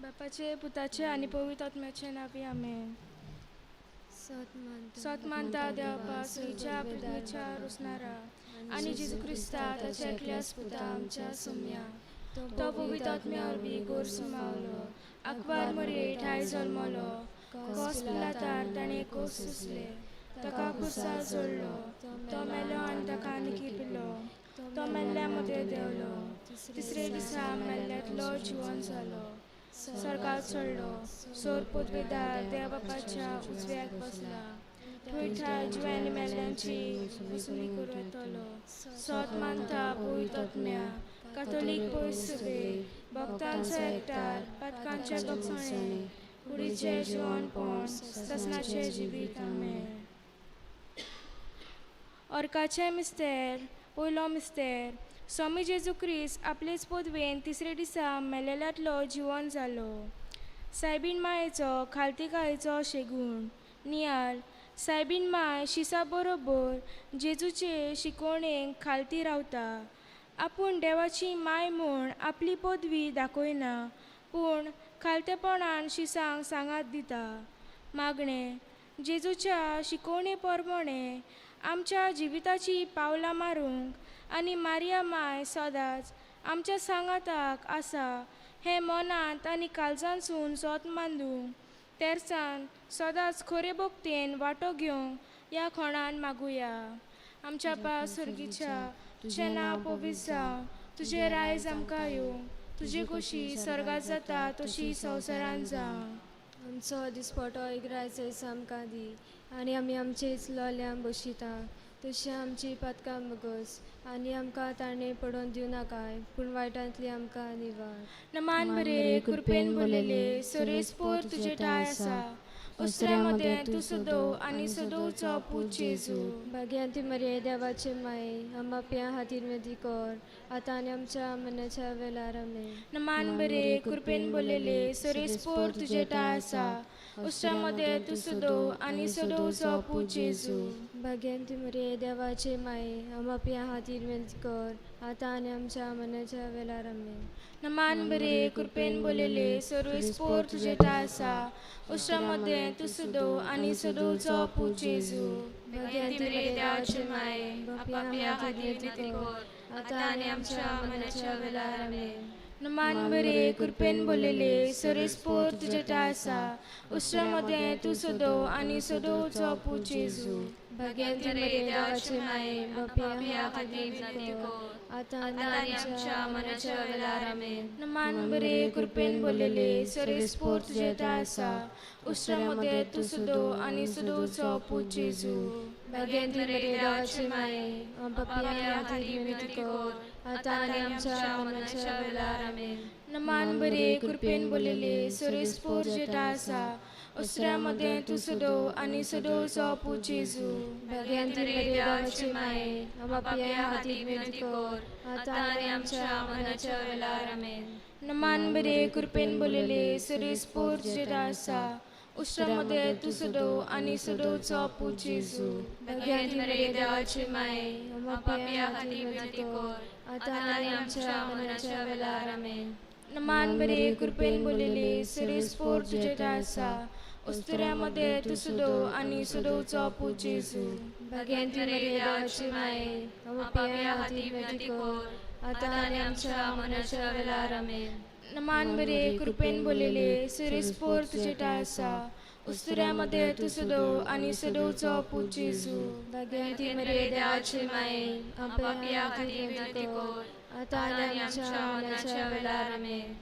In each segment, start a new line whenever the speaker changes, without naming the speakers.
बापाचे पुताचे आनी पवित्र आत्म्याचे नांवी आमेन. सत मानता देवपा सुईच्या पृथ्वीच्या रोसणारा आनी जेजू क्रिस्ता ताच्या एकल्याच पुता आमच्या सोम्या तो पवित्र आत्म्या वरवीं गोर सुमावलो आंकवार मरये ठांय जल्मलो कोस पिलातार ताणें कोस सोंसले ताका खुर्सार जोडलो तो मेलो आनी ताका निखिपिलो तो मेल्ल्या मदें देंवलो तिसरे दिसा मेल्ल्यांतलो जिवन जालो स्वर्गार चडलो सोर पदवेदार देव बापाच्या उजव्याक बसला थंय ठांय जिव्या आनी मेल्ल्यांची वसुली करूं येतलो. सत मानता पवित्र आत्म्या कातोलीक पयस सभे भक्तांचो एकठार पातकांचे भोगसणे कुडीचें जिवनपण ससनाचें जिवीत. आमेन. अर्काचें मिस्तेर. पयलो मिस्तेर. स्वामी जेजू क्रिस्त आपलेच पदवेन तिसरे दिसा मेलेल्यांतलो जिवन जालो. सायबीन मायेचो खालतीकायेचो शेगूण. नियाल. सायबीन माय शिसा बरोबर जेजूचे शिकवणेक खालती रावता. आपूण देवाची माय म्हूण आपली पदवी दाखयना पूण खालतेपणान शिसांक सांगात दिता. मागणें. जेजूच्या शिकवणे प्रमाणें आमच्या जिविताची पावलां मारूंक आनी मारिया माय सदांच आमच्या सांगाताक आसा हें मनांत आनी काळजांतसून सोत मांदूंक तेर्सान सदांच खरे भक्तेन वांटो घेवंक ह्या खणान मागुया. आमच्या पा सर्गीच्या तुजें नांव पवित्र जावं तुजें रायज आमकां येवं तुजी खोशी स्वर्गांत जाता तशी संवसारांत जावं.
आमचो दिसपटो इगरायचो आमकां दी आनी आमी आमचे लोल्यांक बशिता तशी आमची पातकां बगस आनी आमकां ताणें पडोवन दिवं नाकाय पूण वायटांतली आमकां निवार.
नमान बरे कृपेन भरलेले सरेस्पोर तुजे ठांय आसा उस्त्र्या मदें तूं सदोव आनी सदोवचो पूत जेजू.
भाग्यांती मरिये देवाचे माये आमच्या पापयां खातीर विनंती कर आतां आनी आमच्या मरणाच्या वेळार. आमेन.
नमान बरे कृपेन भरलेले सरेस्पोर तुजे ठांय आसा उस्त्र्या मदें तूं सदोव आनी सदोवचो पूत जेजू.
भाग्यांती मरिये देवाचे माये आमच्या पापयां खातीर विनंती कर आतां आनी आमच्या मरणाच्या वेळार. आमेन.
नमान बरे कृपेन भरलेले सर्वेस्पोर तुजे ठांय आसा उस्त्र्या मदें तूं सदोव आनी सदोवचो पूत जेजू.
भाग्यांती मरिये देवाचे माये पापयां खातीर विनंती कर आतां आनी आमच्या मरणाच्या वेळार. आमेन.
नमान बरे कृपेन भरलेले सरेस्पोर तुजे ठांय आसा उस्त्र्या मदें तूं सदोव आनी सदोवचो पूत जेजू.
भाग्यांती मरिये देवाचे माये पापयां खातीर विनंती कर आतां आनी आमच्या मरणाच्या वेळार. आमेन.
नमान बरे कृपेन भरलेले सरेस्पोर तुजे ठांय आसा उस्त्र्या मदें तूं सदोव आनी सदोवचो पूत जेजू.
भाग्यांती मरिये देवाचे माये पापयां खातीर विनंती कर आतां आनी आमच्या मरणाच्या वेळार. आमेन.
नमान बरे कृपेन भरलेले सरेस्पोर तुजे ठांय आसा उस्त्र्या मदें तूं सदोव आनी सदोवचो पूत जेजू.
भाग्यांती मरिये देवाचे माये पापयां खातीर विनंती कर आतां आनी आमच्या मरणाच्या वेळार. आमेन.
नमान बरे कृपेन भरलेले सरेस्पोर तुजे ठांय आसा उस्त्र्या मदें तूं सदोव आनी सदोवचो पूत जेजू.
भाग्यांती मरिये देवाचे माये पापयां खातीर विनंती कर आतां आनी आमच्या मरणाच्या वेळार. आमेन.
नमान बरे कृपेन भरलेले सरेस्पोर तुजे ठांय आसा उस्त्र्या मदें तूं सदोव आनी सदोवचो पूत जेजू.
भाग्यांती मरिये देवाचे माये पापयां खातीर विनंती कर आतां आनी आमच्या मरणाच्या वेळार. आमेन.
नमान बरे कृपेन भरलेले सरेस्पोर तुजे ठांय आसा उस्त्र्या मदें तूं सदोव आनी सदोवचो पूत जेजू.
भाग्यांती मरिये देवाचे माये पापयां खातीर विनंती कर आतां आनी आमच्या मरणाच्या वेळार. आमेन.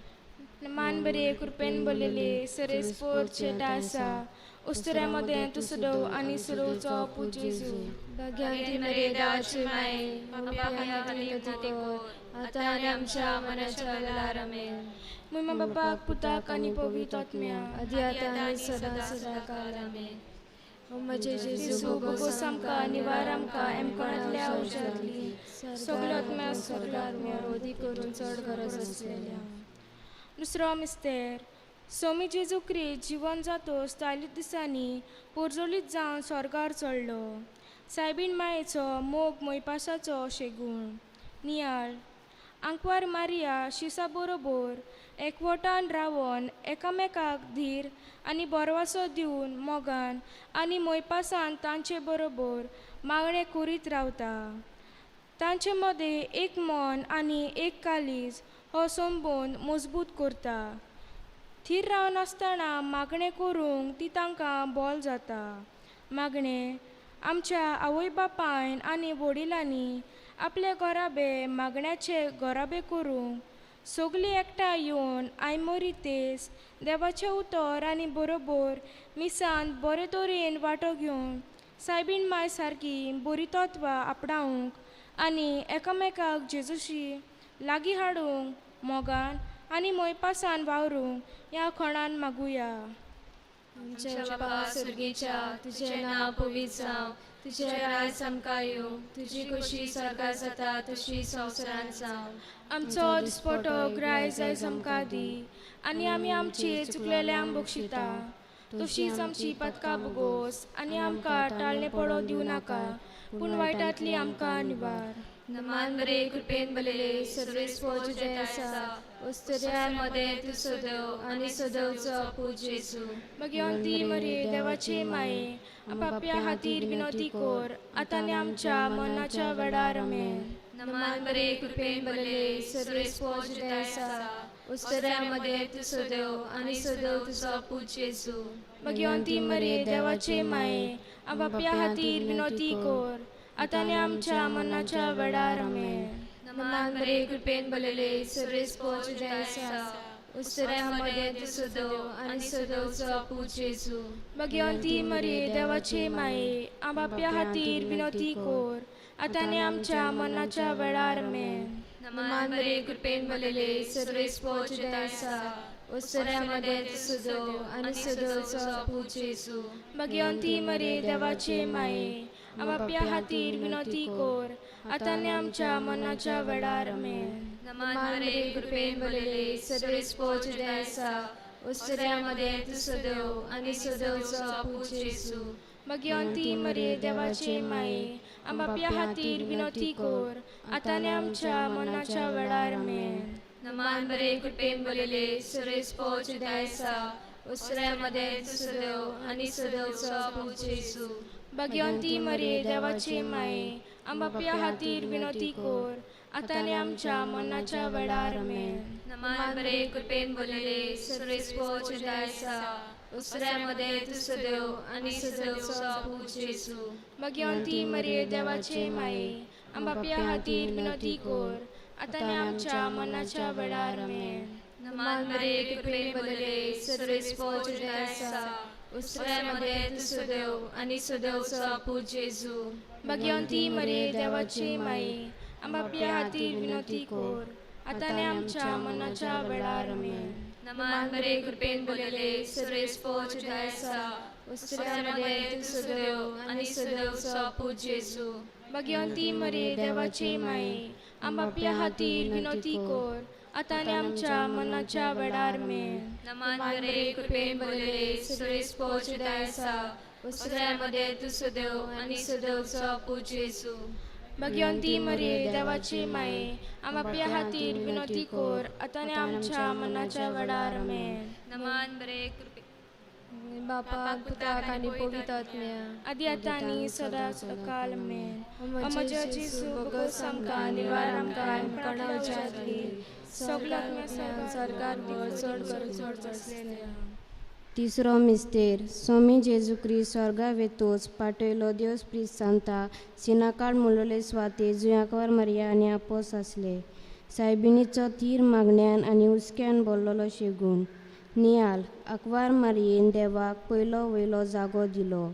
नमान बरे कृपेन भरलेले सरेस्पोर तुजे ठांय आसा उस्त्र्या मदें तूं सदोव आनी सदोवचो पूत जेजू.
भाग्यांती मरिये देवाचे माये पापयां खातीर विनंती कर आतां आनी आमच्या मरणाच्या वेळार. आमेन.
म्हयमा बापाक पुताक आनी पवित्र आत्म्याक
आदी आतां आनी सदां सदां काल. आमेन. ओ म्हजे जेजू
भोगोस आमकां निवार आमकां एमकोणांतल्या उज्यांतली सगळ्यो आत्म्या सगळ्यो आत्म्या
रोदी करून चड गरज आसलेल्या.
दुसरो मिस्तेर. स्वामी जेजू क्रिस्त जिवन जातोस तायलीत दिसांनी पोरजोलीत जावन स्वर्गार चडलो. सायबीन मायेचो मोग मोयपासाचो शेगूण. नियाळ. आंकवार मारिया शिसा बरोबर एकवटान रावन एकामेकाक धीर आनी बरवासो दिवन मोगान आनी मोयपासान तांचे बरोबर मागणें करीत रावता. तांचे मदें एक मन आनी एक कालीज हो संबंद मजबूत करता. थीर रावनासतना मागणें करूंक ती तांकां बोल जाता. मागणें आमच्या आवय बापायन आनी वडिलांनी आपले घराबे मागण्याचे घराबे करूंक सगळीं एकठांय येवन आयमोरितेस देवाचें उतर आनी बरोबर मिसान बरे तरेन वांटो घेवन सायबीण माय सारकी बरी तत्वां आपणावंक आनी एकामेकाक जेजूशी लागीं हाडूंक मोगान आनी मोयपासान वावरूंक ह्या खणान मागुया.
आमच्या बापा स्वर्गीच्या, तुजें नांव पवित्र जावं, तुजें राज आमकां येवं, तुजी खोशी स्वर्गार जाता तशी संवसारांत जावं.
आमचो दिसपटो ग्राय जायज आमकां दी आनी आमी आमची चुकलेल्यांक बक्षिता तशीच आमची पदकां बोगोस आनी आमकां टाळणें पडो दिवं नाका पूण वायटांतली आमकां निवार.
नमान बरे कृपेन भरलेले सर्वेस्पर तुजें आसा, उस्तुऱ्या मदें तूं सदैव आनी सदैवचो पूत जेजू.
भगवंती मरे देवाचे माये आपापल्या खातीर विनोती कर आतां आनी आमच्या मरणाच्या वेळार. आमेन.
नमान बरे कृपेन भरलेले सर्वेस्पर तुजें आसा, उस्तुऱ्या मदें तूं सदैव आनी सदैव तुजो पूत जेजू.
भगवंती मरे देवाचे माये आपापल्या खातीर विनोती कर आतां आनी आमच्या मरणाच्या वेळार. आमेन.
नमान बरे कृपेन भरलेले सर्वेस्पर तुजें आसा, उस्तुऱ्या मदें तूं सदैव आनी सदैवचो पूत जेजू.
भगवंती मरे देवाचे माये आपापल्या खातीर विनोती कर आतां आनी आमच्या मरणाच्या वेळार. आमेन.
नमान बरे कृपेन भरलेले सर्वेस्पर तुजें आसा, उस्तुऱ्या मदें तूं सदैव आनी सदैवचो पूत जेजू.
भगवंती मरे देवाचे माये आपापल्या खातीर विनोती कर आतां आनी आमच्या मरणाच्या वेळार. आमेन.
नमान बरे कृपेन भरलेले सर्वेस्पर तुजें आसा, उस्तुऱ्या मदें तूं सदैव आनी सदैवचो पूत जेजू.
भगवंती मरे देवाचे माये आपापल्या खातीर विनोती कर आतां आनी आमच्या मरणाच्या वेळार. आमेन.
नमान बरे कृपेन भरलेले सर्वेस्पर तुजें आसा, उस्तुऱ्या मदें तूं सदैव आनी सदैवचो पूत जेजू.
भगवंती मरे देवाचे माये आपापल्या खातीर विनोती कर आतां आनी आमच्या मरणाच्या वेळार. आमेन.
नमान बरे कृपेन भरलेले सर्वेस्पर तुजें आसा, उस्तुऱ्या मदें तूं सदैव आनी सदैवचो पूत जेजू.
भगवंती मरे देवाचे माये आपापल्या खातीर विनोती कर आतां आनी आमच्या मरणाच्या वेळार. आमेन.
नमान बरे कृपेन भरलेले सर्वेस्पर तुजें आसा, उस्तुऱ्या मदें तूं सदैव आनी सदैवचो पूत जेजू.
भगवंती मरे देवाचे माये आपापल्या खातीर विनोती कर आतां आनी आमच्या मरणाच्या वेळार. आमेन.
नमान बरे कृपेन भरलेले सर्वेस्पर तुजें आसा, उस्तुऱ्या मदें तूं सदैव आनी सदैवचो पूत जेजू.
भगवंती मरे देवाचे माये आपापल्या खातीर विनोती कर आतां आनी आमच्या मरणाच्या वेळार. आमेन.
नमान बरे कृपेन भरलेले सर्वेस्पर तुजें आसा, उस्तुऱ्या मदें तूं सदैव आनी सदैवचो पूत जेजू.
भगवंती मरे देवाचे माये आपापल्या खातीर विनोती कर आतां आनी आमच्या मरणाच्या वेळार. आमेन.
नमान बरे कृपे बापा पुताक आनी पवित्र आत्म्या
आदी आतां आनी सदां सकाळ. आमेन. म्हज्या जेजू भोगोस आमकां निवार आमकां कोणा उजातली सगळ्याक
सरकार व्हड चड करून चड आसलेल्या.
तिसरो मिस्तेर स्वामी जेजू क्रिस्त स्वर्गा वेतोच पाटयलो देवस प्रीत सांता सिनाकाळ मुलोले स्वाते जुयांकवार मरिया आनी आपोस आसले. सायबिणीचो थीर मागण्यान आनी हुस्क्यान बोल्लोलो शेगूण नियाल आंकवार मारयेन देवाक पयलो वयलो जागो दिलो.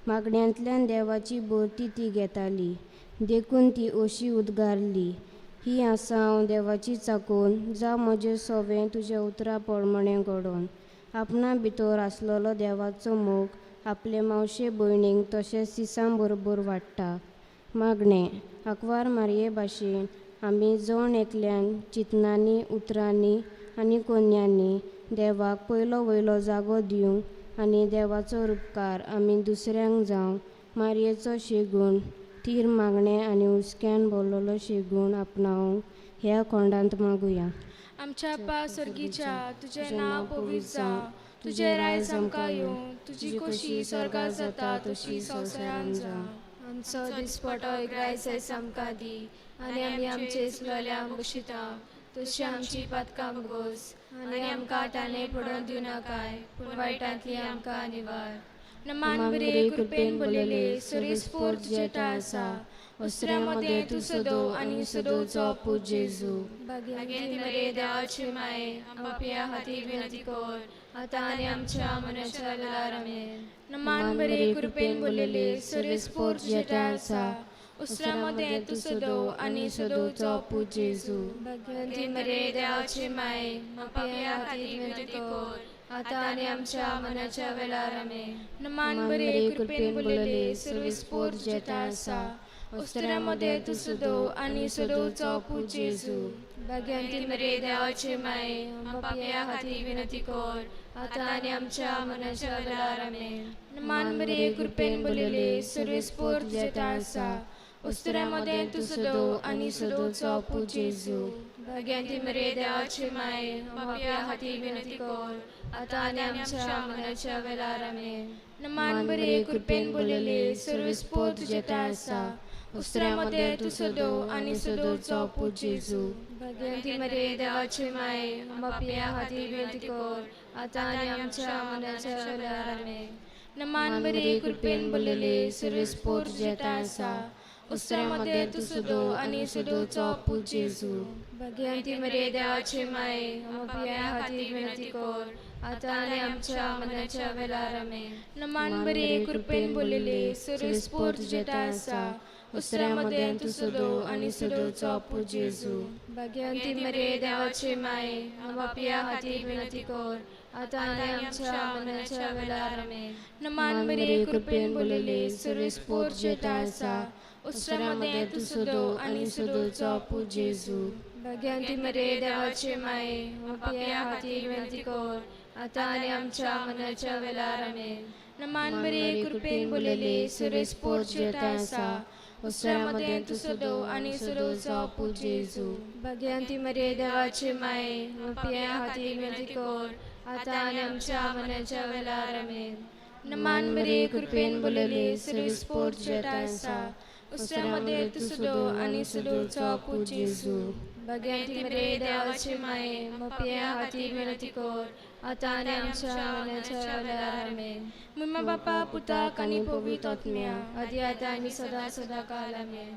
मागण्यांतल्यान देवाची भरती ती घेताली देखून ती अशी उद्गारली, ही आसा हांव देवाची चाकून, जावं म्हजें सोवें तुज्या उतरां प्रमाणें घडोवन. आपणा भितर आसलेलो देवाचो मोग आपले मावशे भयणीक तशेंच सिसां बरोबर वाडटा. मागणें आंकवार मारये भाशेन आमी जण एकल्यान चिंतनांनी उतरांनी आनी कोन्यांनी देवाक पयलो वयलो जागो दिवंक आनी देवाचो उपकार आमी दुसऱ्यांक जावं मारयेचो शेगूण थीर मागणें आनी हुस्क्यान भरलेलो शेगूण आपणावंक ह्या कोंडांत मागुया.
आमच्या बापा स्वर्गीच्या, तुजें नांव पवित्र जावं, तुजें रायज आमकां येवं, तुजी खोशी स्वर्गार जाता तशी संवसारान जावं.
आमचो दिसपटो इग्रायज आयज आमकां दी आनी आमी आमचे चुकलेल्यांक बशिता तशी आमची पातकां भोगोस आनी आमकां ताणें पडोवन दिवं नाकाय पूण वायटांतली आमकां निवार.
नमान बरे कृपेन बोलले सुरेस्पोर तुजें आसा, वस्त्रा मदें तूं सदो आनी सदोचो पूत जेजू.
भाग्यवंती मरे देवाची माये, आमच्या खातीर विनंती कर आतां आनी आमच्या मरणाच्या वेळार. आमेन.
नमान बरे कृपेन बोलले सुरेस्पोर तुजें आसा, वस्त्रा मदें तूं सदो आनी सदोचो पूत जेजू.
भाग्यवंती मरे देवाची माये, आमच्या खातीर विनंती कर आतां आनी आमच्या मरणाच्या वेळार. आमेन.
नमान बरे कृपेन बोलले सुरेस्पोर तुजें आसा, वस्त्रा मदें तूं सदो आनी सदोचो पूत जेजू.
भाग्यवंती मरे देवाची माये, आमच्या खातीर विनंती कर आतां आनी आमच्या मरणाच्या वेळार. आमेन.
नमान बरे कृपेन बोलले सुरेस्पोर तुजें आसा, वस्त्रा मदें तूं सदो आनी सदोचो पूत जेजू.
भाग्यवंती मरे देवाची माये, आमच्या खातीर विनंती कर आतां आनी आमच्या मरणाच्या वेळार. आमेन.
नमान बरे कृपेन बोलले सुरेस्पोर तुजें आसा, वस्त्रा मदें तूं सदो आनी सदोचो पूत जेजू.
भाग्यवंती मरे देवाची माये, आमच्या खातीर विनंती कर आतां आनी आमच्या मरणाच्या वेळार. आमेन.
नमान बरे कृपेन बोलले सुरेस्पोर तुजें आसा, वस्त्रा मदें तूं सदो आनी सदोचो पूत जेजू.
भाग्यवंती मरे देवाची माये, आमच्या खातीर विनंती कर आतां आनी आमच्या मरणाच्या वेळार. आमेन.
नमान बरे कृपेन बोलले सुरेस्पोर तुजें आसा, वस्त्रा मदें तूं सदो आनी सदोचो पूत जेजू.
भाग्यवंती मरे देवाची माये, आमच्या खातीर विनंती कर आतां आनी आमच्या मरणाच्या वेळार. आमेन.
नमान बरे कृपेन बोलले सुरेस्पोर तुजें आसा, वस्त्रा मदें तूं सदो आनी सदोचो पूत जेजू.
भाग्यवंती मरे देवाची माये, आमच्या खातीर विनंती कर आतां आनी आमच्या मरणाच्या वेळार. आमेन.
नमान बरे कृपेन बोलले सुरेस्पोर तुजें आसा, वस्त्रा मदें तूं सदो आनी सदोचो पूत जेजू.
भाग्यवंती मरे देवाची माये, आमच्या खातीर विनंती कर आतां आनी आमच्या मरणाच्या वेळार. आमेन.
नमान बरे कृपेन बोलले सुरेस्पोर तुजें आसा, वस्त्रा मदें तूं सदो आनी सदोचो पूत जेजू.
भाग्यवंती मरे देवाची माये, आमच्या खातीर विनंती कर आतां आनी आमच्या मरणाच्या वेळार. आमेन.
मम्मा बापा पुताक आनी पवित्र आत्म्या,
आदी आतां आनी सदां सदां काल. आमेन.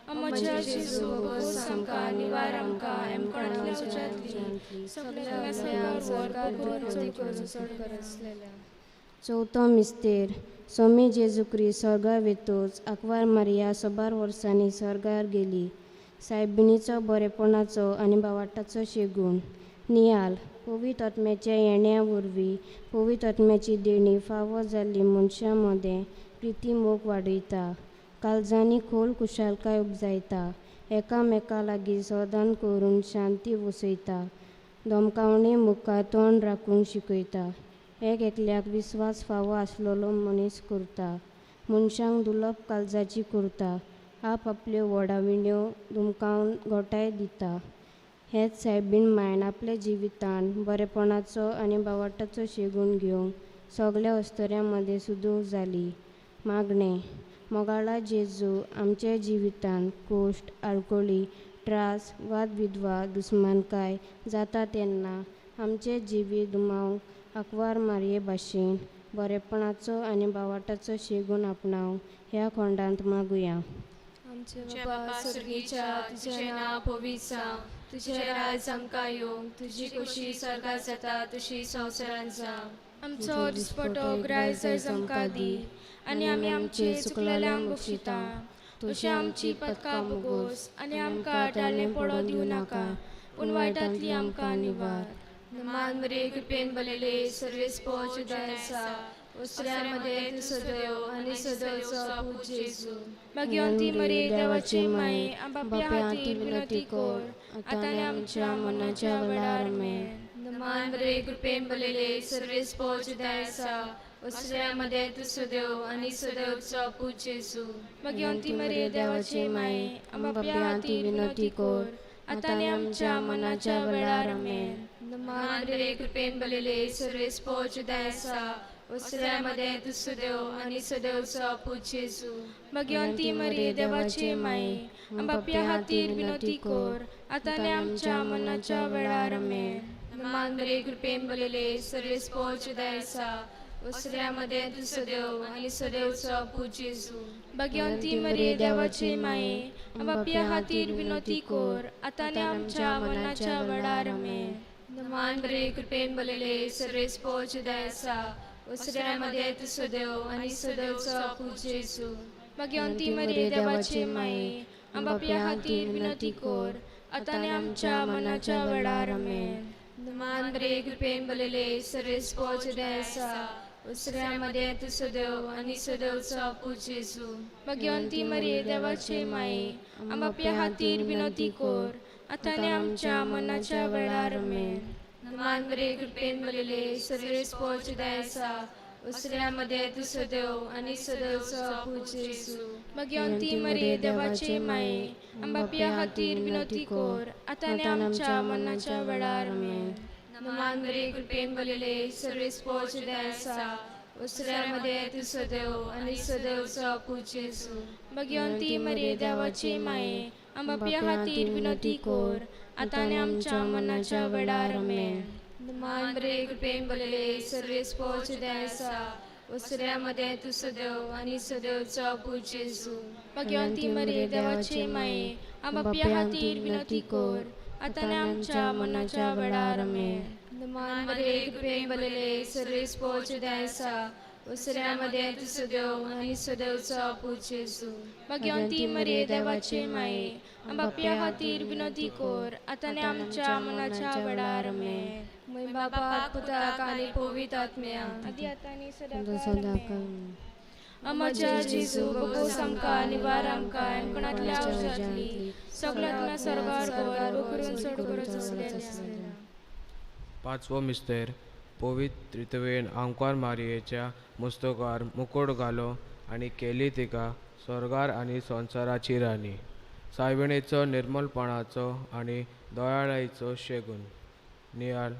आमच्या जेजू भोगोस आमकां निवार आमकां एमकोणांतल्या उज्यांतली सगळ्या सरकार वर करून चड
चड गरजलेल्या.
चवथो मिस्तेर. स्वामी जेजू क्रिस्त स्वर्गार वेतोच आंकवार मारिया सोबार वर्सांनी स्वर्गार गेली. सायबिणीचो बरेपणाचो आनी बावाटाचो शेगूण. नियाल. पवित्र आत्म्याच्या येण्या वरवीं पवित्र आत्म्याची देणी फावो जाल्ली मनशां मदें प्रिती मोग वाडयता, काळजांनी खोल खुशालकाय उपजायता, एकामेका लागीं समाधान करून शांती वसयता, धमकावणे मुखार तोंड राखूंक शिकयता, एक एकल्याक विस्वास फावो आसलेलो मनीस करता, मनशांक दुर्लभ काळजाची करता, आप आपल्यो वडाविण्यो धुमकावन गोठाय दिता. हेच सायबीण मायन आपल्या जिवितान बरेपणाचो आनी बावाटाचो शेगूण घेवंक सगल्या अस्तऱ्यां मदें सुदूर जाली. मागणें. मोगाळा जेजू, आमच्या जिवितान कोश्ट, आडखळी, त्रास, वाद विद्वा, दुस्मानकाय जाता तेन्ना आमचें जिवीत दुमावंक आंकवार मारये भाशेन बरेपणाचो आनी बावाटाचो शेगूण आपणावंक ह्या खोंडांत मागुया.
आमच्या बापा स्वर्गीच्या, तुजें नांव पवित्र जावं, तुजें राज आमकां येवं, तुजी खोशी स्वर्गार जाता तशी संवसारान जावं.
आमचो दिसपटो ग्रायज आयज आमकां दी आनी आमी आमचे चुकलेल्यांक बक्षिता तशें आमची पदकां भोगोस आनी आमकां टाळणें पडो दिवं नाका पूण वायटांतली आमकां निवार.
नमान मरे कृपेन भरलेले सर्वेस पोच आसा, वस्त्रा मदें तूं सदैव आनी सदैवचो पूत जेजू.
भाग्यवंती मरे देवाची माये, बाप्या खातीर विनंती कर आतां आनी आमच्या मरणाच्या वेळार. आमेन.
नमान मरे कृपेन भरलेले सर्वेस पोच आसा, वस्त्रा मदें तूं सदैव आनी सदैवचो पूत जेजू.
भाग्यवंती मरे देवाची माये, बाप्या खातीर विनंती कर आतां आनी आमच्या मनाच्या वेळार आमेन.
मांद्रे कृपेन बलेले सर्वेस पोच दयासा उसऱ्यामध्ये तू सदैव आणि सदैवचो पूत जेजू.
भगवंती मरी देवाची माई आमच्या खातीर विनोती कोर आतां आनी आमच्या मनाच्या वेळार आमेन.
मांद्रे कृपेन बलेले सर्वेस पोच दयासा उसऱ्यामध्ये तू सदैव आणि सदैवचो पूत जेजू.
भगवंती मरी देवाची माई आमच्या खातीर विनोती कोर आतां आनी आमच्या मनाच्या वेळार आमेन.
मांद्रे कृपेन बलेले सर्वेस पोच दयासा उसऱ्यामध्ये तू सदैव आणि सदैवचो पूत जेजू.
भगवंती मरी देवाची माई आमच्या खातीर विनोती कोर आतां आनी आमच्या मनाच्या वेळार आमेन.
मांद्रे कृपेन बलेले सर्वेस पोच दयासा उसऱ्यामध्ये तू सदैव आणि सदैवचो पूत जेजू.
भगवंती मरी देवाची माई आमच्या खातीर विनोती कोर आतां आनी आमच्या मनाच्या वेळार आमेन.
मांद्रे कृपेन बलेले सर्वेस पोच दयासा उसऱ्यामध्ये तू सदैव आणि सदैवचो पूत जेजू.
भगवंती मरी देवाची माई आमच्या खातीर विनोती कोर आतां आनी आमच्या मनाच्या वेळार आमेन.
मांद्रे कृपेन बलेले सर्वेस पोच दयासा उसऱ्यामध्ये तू सदैव आणि सदैवचो पूत जेजू.
भगवंती मरी देवाची माई आमच्या खातीर विनोती कोर आतां आनी आमच्या मनाच्या वेळार आमेन.
मांद्रे कृपेन बलेले सर्वेस पोच दयासा उसऱ्यामध्ये तू सदैव आणि सदैवचो पूत जेजू.
भगवंती मरी देवाची माई आमच्या खातीर विनोती कोर आतां आनी आमच्या मनाच्या वेळार आमेन.
मांद्रे कृपेन बलेले सर्वेस पोच दयासा उसऱ्यामध्ये तू सदैव आणि सदैवचो पूत जेजू.
भगवंती मरी देवाची माई आमच्या खातीर विनोती कोर आतां आनी आमच्या मनाच्या वेळार आमेन.
बापा पुताक आनी पवित्र आत्म्या
आदी आतां आनी सदांकाळ आमेन. आमच्या जेजू भोगोस आमकां निवार आमकां एमकणांतल्या औषधांतली सगळ्यातल्या स्वर्गार गोर करून चड गरज आसलेल्या.
पांचवो मिस्तेर पवित्र त्रित्वेन आंकवार मारयेच्या मुस्तकार मुकोट घालो आनी केली तिका स्वर्गार आनी संवसाराची राणी. सायबिणीचो निर्मलपणाचो आनी दयाळायेचो शेगून नियाळ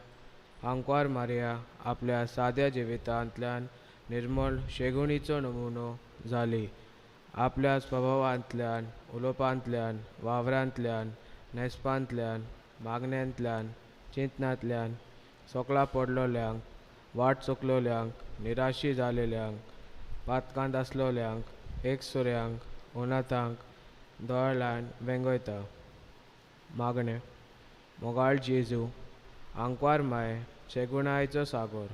आंकवार मारिया आपल्या साद्या जिवितांतल्यान निर्मल शेगुणीचो नमुनो जाली. आपल्या स्वभावांतल्यान उलोवपांतल्यान वावरांतल्यान न्हेसपांतल्यान मागण्यांतल्यान चिंतनांतल्यान सोकळा पडलोल्यांक वाट चुकलोल्यांक निराशी जालेल्यांक पातकांत आसलोल्यांक एकसुऱ्यांक उनाथांक दोळ्यान वेंगयता. मागणें मोगाळ जेजू आंकवार माय शेगुणायचो सागोर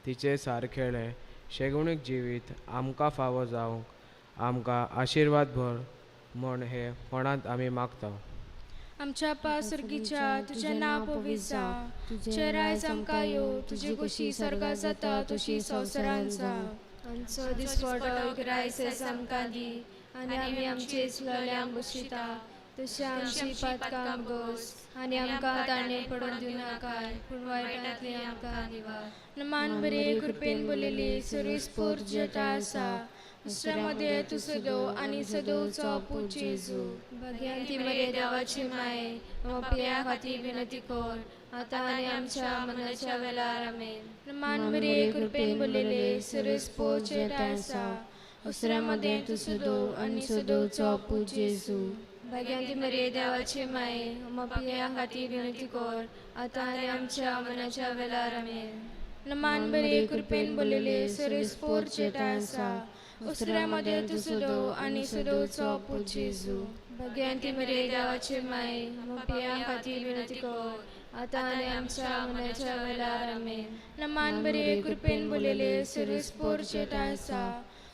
तिचे सारखेलें शेगुणीक जिवीत आमकां फावो जावंक आमकां आशिर्वाद भर म्हण हे कोणांत आमी मागता.
आमच्या पासुर्गीच्या तुजें नांव पवित्र जावं, तुजें रायज आमकां येवं, तुजी खोशी स्वर्गांत जाता तशी संवसारांत जावं.
आमचो दिसपडो रायस आमकां दी आनी आमी आमचे चुलल्यांक बसयता तशी आमची पातकां गोस आनी आमकां ताणें पडून दिवं नाकाय पूण वायटांतली आमकां निवार.
मान बरे कृपेन बोललेली सुरीस पोर आसा दुसऱ्यामध्ये तूं सदो आनी सदोवचो पूत जेजू.
भग्यांती मरे देवाची माये आपल्या खातीर विनंती कर आतां आनी आमच्या मनाच्या वेळार आमेन.
मान बरे कृपेन बोललेले सुरीस पोर आसा दुसऱ्यामध्ये तूं सदो आनी सदोवचो पूत जेजू.
भग्यांती मरे देवाची माये आपल्या खातीर विनंती कर आतां आनी आमच्या मनाच्या वेळार आमेन.
मान बरे कृपेन बोललेले सुरीस पोर आसा उसऱ्यामध्ये तूं सदो आनी सदोवचो पूत जेजू.
भग्यांती मरे देवाची माये आपल्या खातीर विनंती कर आतां आनी आमच्या मनाच्या वेळार आमेन.
मान बरे कृपेन बोललेले सुरीस पोर आसा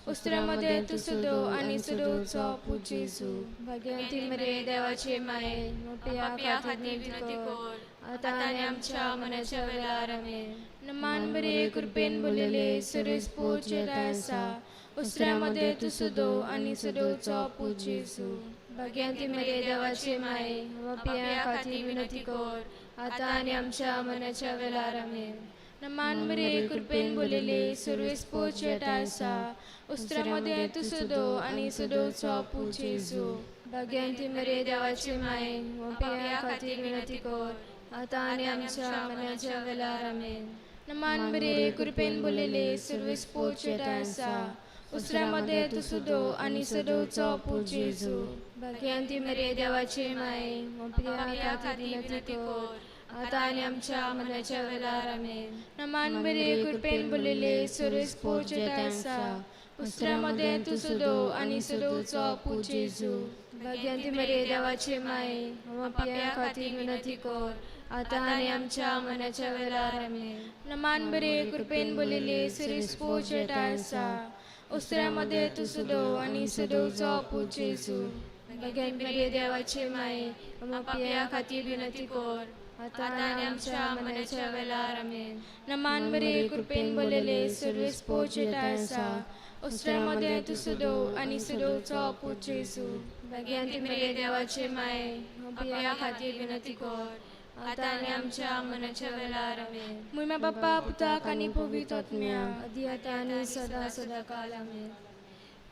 उसऱ्यामध्ये तूं सदो आनी सदोवचो पूत जेजू.
भग्यांती मरे देवाची माये आपल्या खातीर विनंती कर आतां आनी आमच्या मनाच्या वेळार आमेन.
मान बरे कृपेन बोललेले सुरीस पोर आसा उसऱ्यामध्ये तूं सदो आनी सदोवचो पूत जेजू.
भग्यांती मरे देवाची माये आपल्या खातीर विनंती कर आतां आनी आमच्या मनाच्या वेळार आमेन.
मान बरे कृपेन बोललेले सुरीस पोर आसा उसऱ्यामध्ये तूं सदो आनी सदोवचो पूत जेजू.
भाग्यवंती मरिये देवाची माये, पापयां खातीर विनंती कर आतां आनी आमच्या मरणाच्या वेळार. आमेन.
नमान मरिये, कृपेन भरलेले, सर्वेस पोचेता आसा. उसऱ्या मदें तूं सुदो आनी सदोवचो पूत जेजू.
भाग्यवंती मरिये देवाची माये, पापयां खातीर विनंती कर आतां आनी आमच्या मरणाच्या वेळार. आमेन.
नमान मरिये, कृपेन भरलेले, सर्वेस पोचेता आसा. उसऱ्या मदें तूं सुदो आनी सदोवचो पूत जेजू.
भाग्यवंती मरिये देवाची माये, पापयां खातीर विनंती कर आतां आनी आमच्या मरणाच्या वेळार. आमेन.
नमान मरिये, कृपेन भरलेले, सर्वेस पोचेता आसा. उसऱ्या मदें तूं सुदो आनी सदोवचो पूत जेजू.
भाग्यवंती मरिये देवाची माये, पापयां खातीर विनंती कर आतां आनी आमच्या मरणाच्या वेळार. आमेन.
नमान मरिये, कृपेन भरलेले, सर्वेस पोचेता आसा. उसऱ्या मदें तूं सुदो आनी सदोवचो पूत जेजू.
भाग्यवंती मरिये देवाची माये, पापयां खातीर विनंती कर आतां आनी आमच्या मरणाच्या वेळार. आमेन.
मुयमा बाप्पा पुताक आनी पवित्र आत्म्या.
आदी आतां आनी सदां सदां काल. आमेन.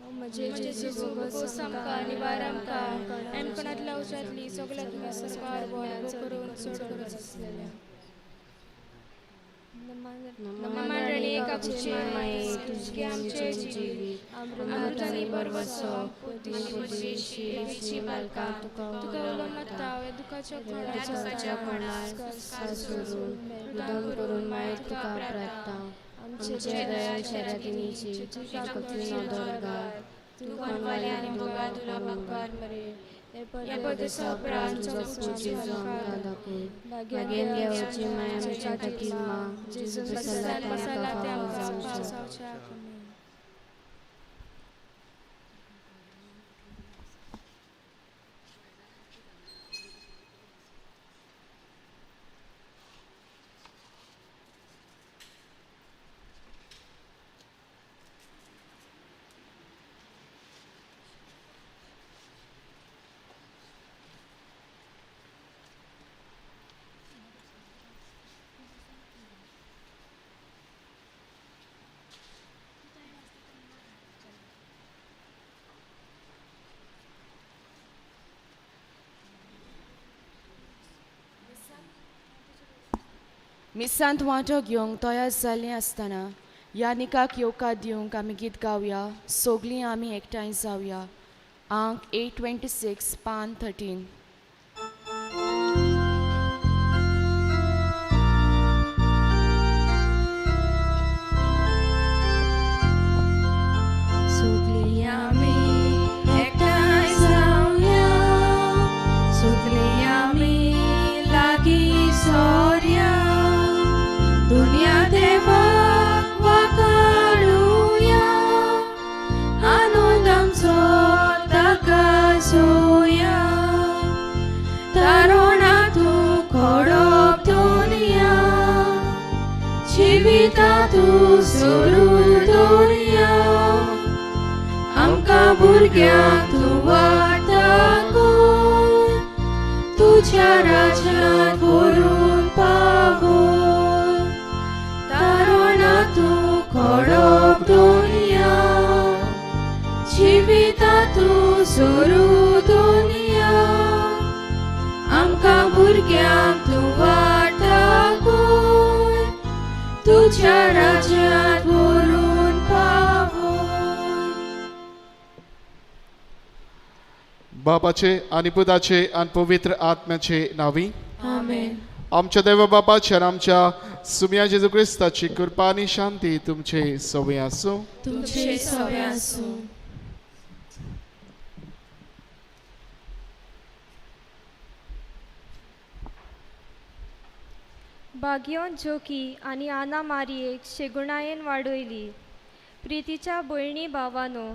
ओ म्हजे जेजू,
भोगोस आमकां निवार आमकां एमकणांतल्या उज्यांतली सगळ्या तुमी सरकार बरो करून चड गरज आसलेल्या. नमान राणी काकूचे माये, तुझगे आमचे जिवीत अमृतानी बरवसो देवीची बालका, तुका उलो मारता ह्या दुखाच्या
खोणार सोडून रुदन करून माये तुका प्रार्थना. आमच्या दयाळ शर्यतींची तुझ्या नदर घाल.
तूं कोणवाली आनी मोगा तुला बाकार मरे
ह्या परदेसा उपरांत
तुजो जेजू आमकां दाखय. भाग्यान देवाची माया आमच्या खातीर मा जेजू
बसला ते आमकां जावच्या.
मिसांत वांटो घेवंक तयार जाल्लीं आसतना ह्या निकाक येवकार दिवंक आमी गीत गावया. सगलीं आमी एकठांय जावया. आंक 826 पान 13.
सगलीं आमी एकठांय जावया, सगलीं आमी लागीं सोरया, दुनिया देवाक वाकाडुया, आनंद आमचो ताका जोया. तारोणा तूं खोडप दुनिया, जिविता तूं सोडू दुनिया, आमकां भुरग्यांक तूं वाट दाखय, तुज्या राज्यांत व्हरून पावय. तारोणा तूं खोडप दुनिया, जिविता तूं सोडू दुनिया, आमकां भुरग्यांक तूं वाट दाखय, तुज्या राज्यांत व्हरून पावय.
बापाचे आनी पुताचे आनी पवित्र आत्म्याचे नांवी.
आमेन.
आमच्या देवा बापाचे आनी आमच्या सुम्या जेजू क्रिस्ताची कृपा आनी शांती तुमचे सवय आसूं.
तुमचे सवय आसूं.
भाग्योन जोकी आनी आना मारियेक शेगुणायेन वाडयली. प्रितीच्या भयणी भावानो,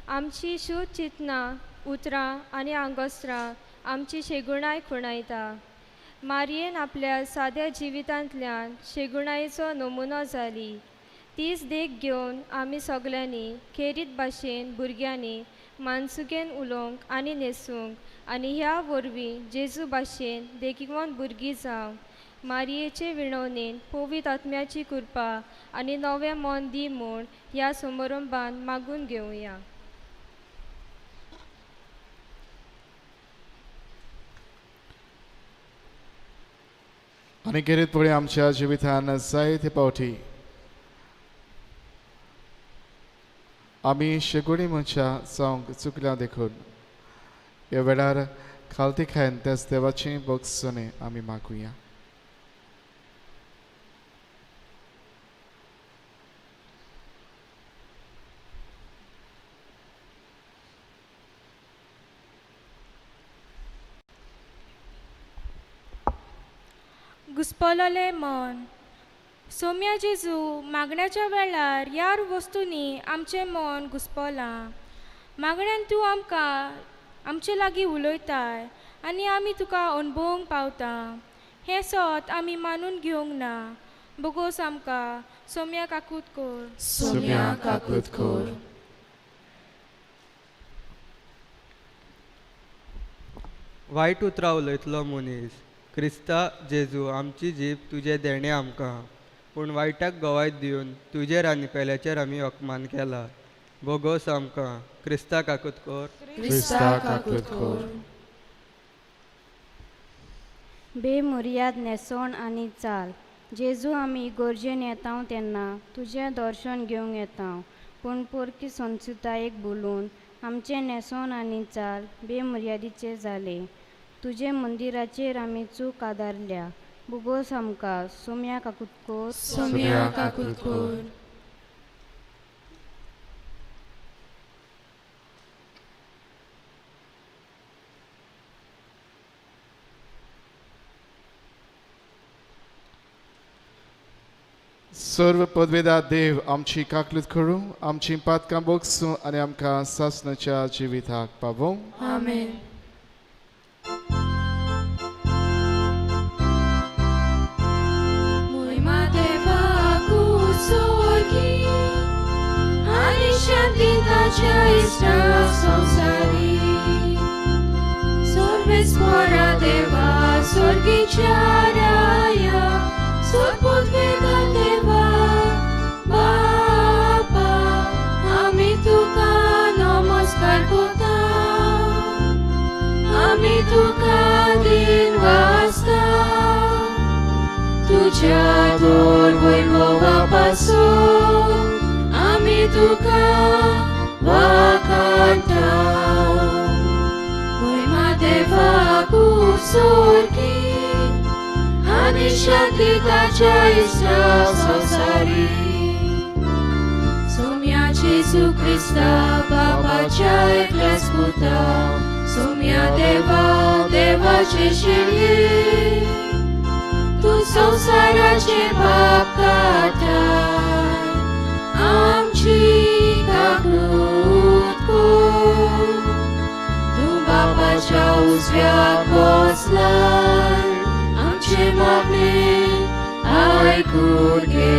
आमची शुद्ध चिंतनां, उतरां आनी आंगोस्त्रां आमची शेगुणाय खुणायता. मारियेन आपल्या साद्या जिवितांतल्यान शेगुणायेचो नमुनो जाली. तीच देख घेवन आमी सगल्यांनी खेरीत भाशेन भुरग्यांनी मानसुकेन उलोवंक आनी न्हेसूंक आनी ह्या वरवीं जेजू भाशेन देखीवन भुरगीं जावंक मारियेचे विणवणेन पवित्र आत्म्याची कृपा आनी नवें मन दी म्हूण ह्या समारंभान मागून घेवया.
आनी खेरीत पळय आमच्या जिवितान जायते पावटी आमी शेगुणी मनशां जावंक चुकल्या देखून ह्या वेळार खालती खायन त्याच देवाचें भोगसणें आमी मागुया.
घुस्पलोलें मन. सोम्या जेजू, मागण्याच्या वेळार ह्या वस्तूंनी आमचें मन घुस्पलां. मागण्यान तूं आमकां आमचे लागीं उलयताय आनी आमी तुका अणभवूंक पावता. हें सत आमी मानून घेवंक ना. बोगोस आमकां. सोम्या काकूत कोर.
सोम्या काकूत कोर.
वायट उतरां उलयतलो मनीस क्रिस्ता जेजू आमची जीब तुजें देणें आमकां, पूण वायटाक गवाय दिवन तुजेर आनी पेल्याचेर आमी अपमान केला. भोगोस आमकां. क्रिस्ता काकूत कोर.
क्रिस्ता काकूत कोर.
बेमुर्याद न्हेसवण आनी चाल. जेजू, आमी इगोर्जेन येता तेन्ना तुजें दर्शन घेवंक येता, पूण पोरकी संस्कृतायेक बोलून आमचें न्हेसवण आनी चाल बेमुर्यादीचें जालें. तुजे मंदिराचेर आमी चूक आदारल्या. बोगोस आमकां. सोम्या काकूत कोर.
सोम्या काकूत कोर.
सर्व पदवेदा देव आमची काकलूत करूं, आमची पातकां बोगसूं आनी आमकां सासणाच्या जिविताक पावोवं.
आमेन. मोहिमा देवाकू सोर्गी आनी शांती ताच्या इश्टा संवसारी. सर्वेस्परा देवा सोर्गीच्या राया सोदपुतवेदा देवा बापा आमी तुका नमस्कार करता, आमी तुका दिन वाचता. तुज्या दोर वैभवा पासून आमी तुका वाखाणता. मोहिमा देवाकू सोर्गी आनी शांती ताच्या इश्टा संवसारी. सोम्या जेजू क्रिस्ता बापाच्या एकल्याच पुता, सोम्या देवा देवाचे शिरये, तूं संवसाराचे पाप काडटाय, आमची काकूत कोर. तूं बापाच्या उजव्याक बसलाय, आमचे मागणें आयकून घे.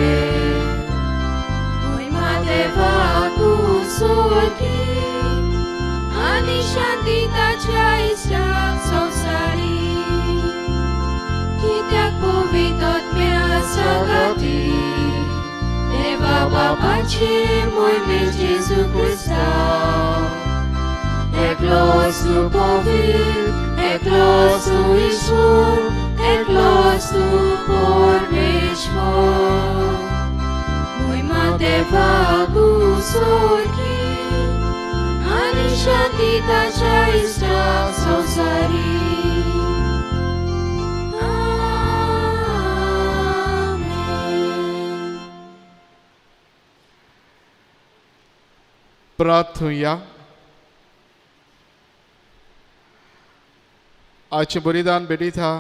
मोहिमा देवाकू सोर्गी आनी शांती ताच्या इश्टा संवसारी. कित्याक पवित्र आत्म्या सांगाती देवा बापाचे मोहिमे जेजू क्रिस्ता. एकलोच तूं पवित्र, एकलोच तूं ईश्वर, एकलोच तूं परमेश्वर. मोहिमा देवाकू सोर्गी आनी शांती ताच्या इश्टा संवसारी. आमेन.
प्रार्थुया. आजचें बलिदान भेटयता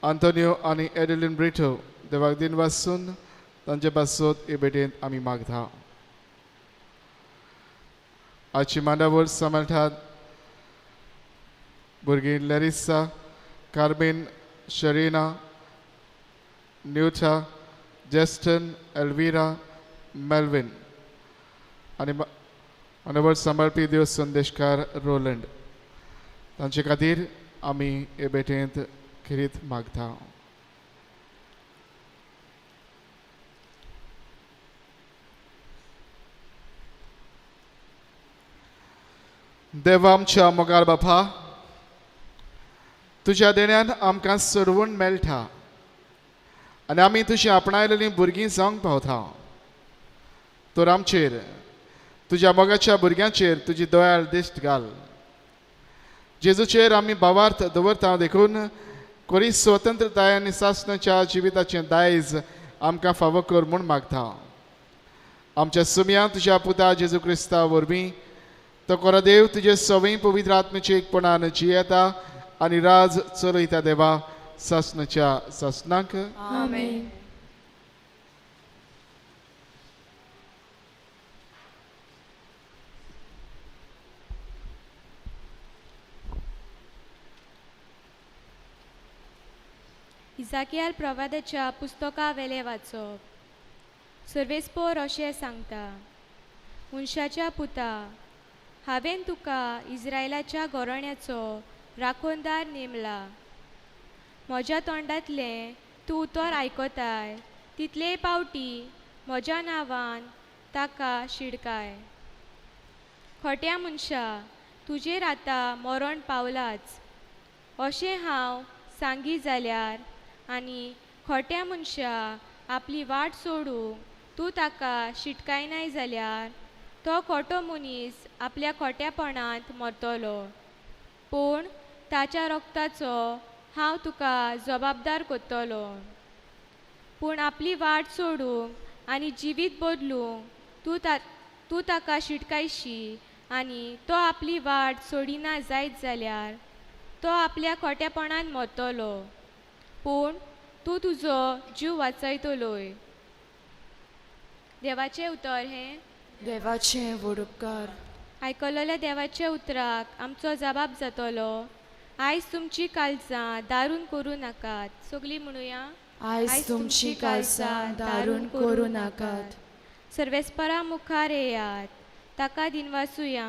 आंतोनियो आनी एडलिन ब्रिटो देवाक दिन वासून तांचे पासत हे भेटेंत आमी मागता. आजची मांडावळ सांबाळटात भुरगीं लॅरिसा, कार्मेन, शरीना, न्यूटा, जेस्टन, एल्विरा, मेल्विन आनी मांडावळ सांबाळपी देव संदेशकार रोलंड. तांचे खातीर आमी हे भेटेंत खेरीत मागता. देवा आमच्या मोगाळ बापा, तुज्या देण्यान आमकां सरवण मेळटा. आनी आमी तुजी आपणायलेलीं भुरगीं जावंक पावता. तर आमचेर तुज्या मोगाच्या भुरग्यांचेर तुजी दयाळ दिश्ट घाल. जेजूचेर आमी भावार्थ दवरता देखून कोरी स्वतंत्रताय आनी सासणाच्या जिविताचें दायज आमकां फावो कर म्हूण मागता. आमच्या सुमया तुज्या पुता जेजू क्रिस्ता वरवीं तो कोरा देव तुजे सवय पवित्र आत्मेचे एकपणान जियेता आनी राज चलयता देवा सासणाच्या सासणाक.
आमेन.
इजाकियाल प्रवादाच्या पुस्तका वेले वाचप. सर्वेस्पोर अशें सांगता, मनशाच्या पुता, हांवें तुका इस्रायलाच्या घोरण्याचो राखणदार नेमला. म्हज्या तोंडांतलें तूं उतर आयकताय तितलेय पावटी म्हज्या नांवान ताका शिडकाय. खोट्या मनशा, तुजेर आतां मरण पावलाच अशें हांव सांगी जाल्यार आनी खोट्या मनशा आपली वाट सोडूंक तूं ताका शिटकायनाय जाल्यार तो खोटो मनीस आपल्या खोट्यापणांत मरतलो, पूण ताच्या रक्ताचो हांव तुका जबाबदार करतलो. पूण आपली वाट सोडूंक आनी जिवीत बदलूंक तूं ताका शिटकायशी आनी तो आपली वाट सोडिना जायत जाल्यार तो आपल्या खोट्यापणान मरतलो, पूण तूं तुजो जीव वाचयतलोय. देवाचें उतर हें.
देवाचें व्हड उपकार.
आयकलेल्या देवाच्या उतराक आमचो जबाब जातलो. आयज तुमची काळजां दारून करूं नाकात. सगळीं म्हणुया,
आयज तुमची काळजां दारून करूं नाकात.
सर्वेस्परा मुखार येयात, ताका दिनवासुया.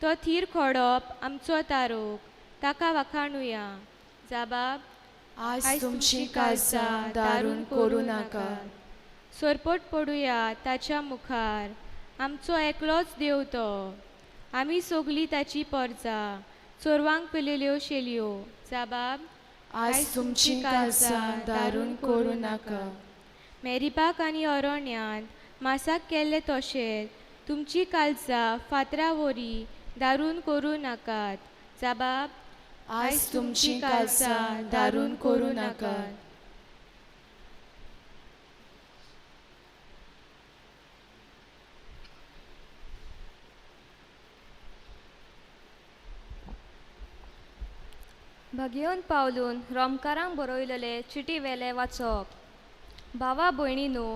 तो थीर खोडप आमचो तारोक, ताका वाखाणुया. जबाब,
आयज तुमची काळजां दारून करूं नाकात.
सरपट पडुया ताच्या मुखार, आमचो एकलोच देव तो. आमी सगळीं ताची परजा, चोरवांक पेलेल्यो शेलयो. जबाब,
आयज तुमची काळजां दारून करूं नाका.
मेरीबाक आनी अरण्यांत मासाक केल्ले तशें तुमची काळजां फातरा वरी दारून करूं नाकात. जबाब,
आयज तुमची काळजां दारून करूं नाकात.
भागेवन पावलून रोमकारांक बरयलेले चिटी वेले वाचप. भावा भयणीनू,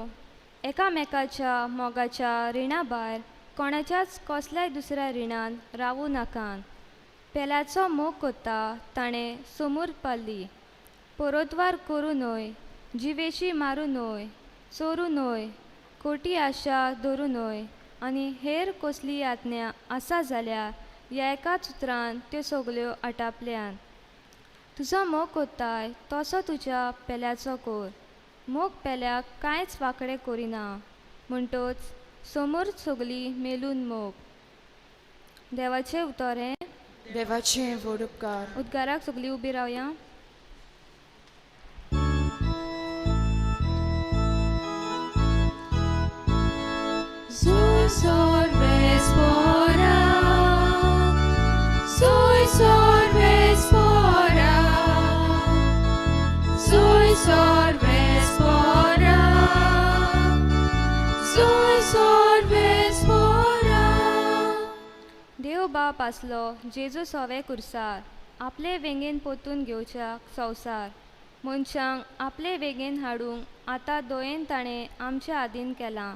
एकामेकाच्या मोगाच्या रिणा भायर कोणाच्याच कसल्याय दुसऱ्या रिणान रावूं नाकात. पेल्याचो मोग करता ताणें समूर पाल्ली. परतवार करूं न्हय, जिवेशी मारूं न्हय, चोरूं न्हय, खोटी आशा धरूं न्हय आनी हेर कसली यातन्या आसा जाल्यार ह्या एकाच उतरान त्यो सगल्यो आटापल्यात. तुजो मोग करताय तसो तुज्या पेल्याचो कर. मोग पेल्याक कांयच वांकडें करिना, म्हणटच समोर सगली मेलून मोग. देवाचें उतर हें.
देवाचें व्हड उपकार.
उद्गाराक सगली उबी रावया. देव बाप आसलो जेजू सोवे कुर्सार, आपले वेंगेन पोतून घेवच्याक संवसार. मनशांक आपले वेंगेन हाडूंक आतां दोयेन ताणें आमच्या आदीन केलां.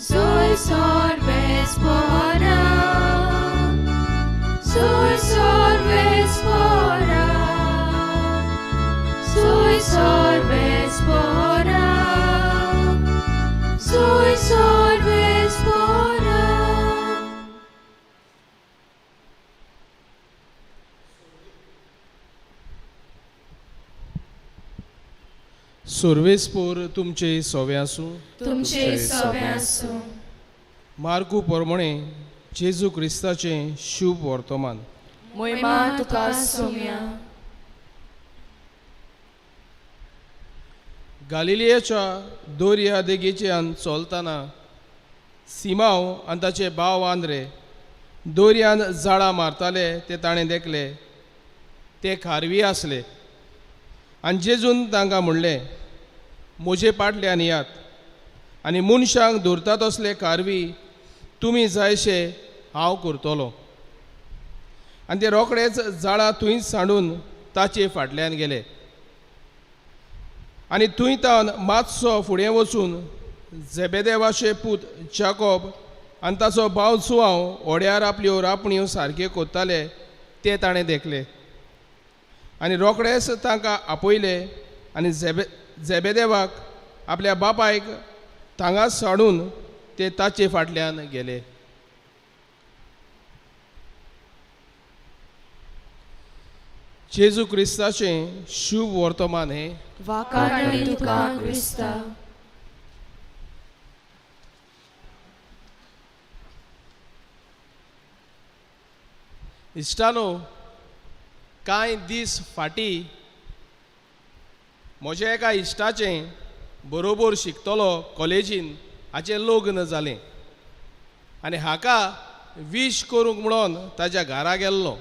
Soy sorves pora, soy sorves pora, soy sorves pora, soy sorves pora.
सुर्वेस्पोर तुमचे सोवे आसूं.
तुमचे सोवे आसूं.
मार्कू प्रमाणे जेजू क्रिस्ताचें शुभ वर्तमान.
मोहिमा तुका सोम्या.
गालिलियाच्या दोर्या देगेच्यान चलतना सिमांव आनी ताचे भाव आंद्रे दोर्यान जाळां मारताले ते ताणें देखले. ते खारवी आसले आनी जेजून तांकां म्हणलें, म्हजे पाटल्यान यात आनी मनशांक धरता तसले खारवी तुमी जायशे हांव करतलो. आनी ते रोखडेच जाळां थंयच सांडून ताचे फाटल्यान गेले. आनी थंय तावन मातसो फुडें वचून झेबेदेवाचे पूत जाकोब आनी ताचो भाव जुआंव होड्यार आपल्यो रापण्यो सारक्यो कोत्ताले ते ताणें देखले. आनी रोखडेच तांकां आपयले आनी झेबेदेवाक आपल्या बापायक थांगाच साडून ते ताचे फाटल्यान गेले. जेजू क्रिस्ताचें शुभ वर्तमान हें.
वाखाणणी तुका क्रिस्ता.
इश्टानो, कांय दीस फाटीं म्हज्या एका इश्टाचें बरोबर शिकतलो कॉलेजीन हाचें लग्न जालें आनी हाका वीश करूंक म्हणून ताच्या घरा गेल्लो.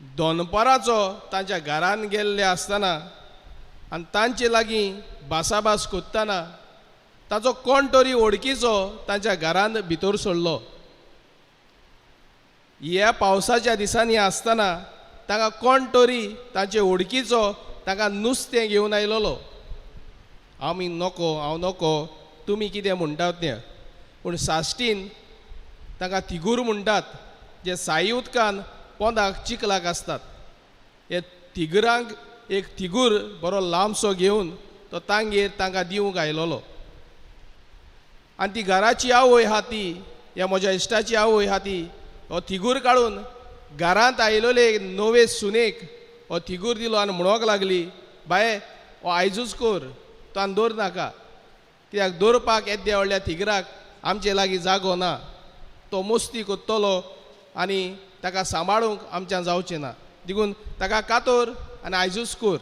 दनपाराचो तांच्या घरान गेल्ले आसतना आनी तांचे लागीं भासाभास करतना ताचो कोण तरी वळखीचो तांच्या घरान भितर सरलो. ह्या पावसाच्या दिसांनी आसतना तांकां कोण तरी तांचे वळखीचो तांकां नुस्तें घेवन आयलोलो. आमी नको, हांव नको, तुमी कितें म्हणटात तें, पूण साश्टीन तांकां तिगूर म्हणटात, जे साई उदकान पोंदाक चिखलाक आसतात. हे तिगरांक एक तिगूर बरो लांबसो घेवन तो तांगेर तांकां दिवंक आयलोलो. आनी ती घराची आवय आहा ती, ह्या म्हज्या इश्टाची आवय आहा ती, हो तिगूर काडून घरांत आयलोले नवे सुनेक हो तिगूर दिलो आनी म्हणोंक लागली, बाये हो आयजूच कर, तो आनी दवर नाका, कित्याक दवरपाक येद्या व्हडल्या तिगराक आमचे लागीं जागो ना, तो मस्ती करतलो आनी ताका सांबाळूंक आमच्यान जावचें ना, देखून ताका कातोर आनी आयजूच कर.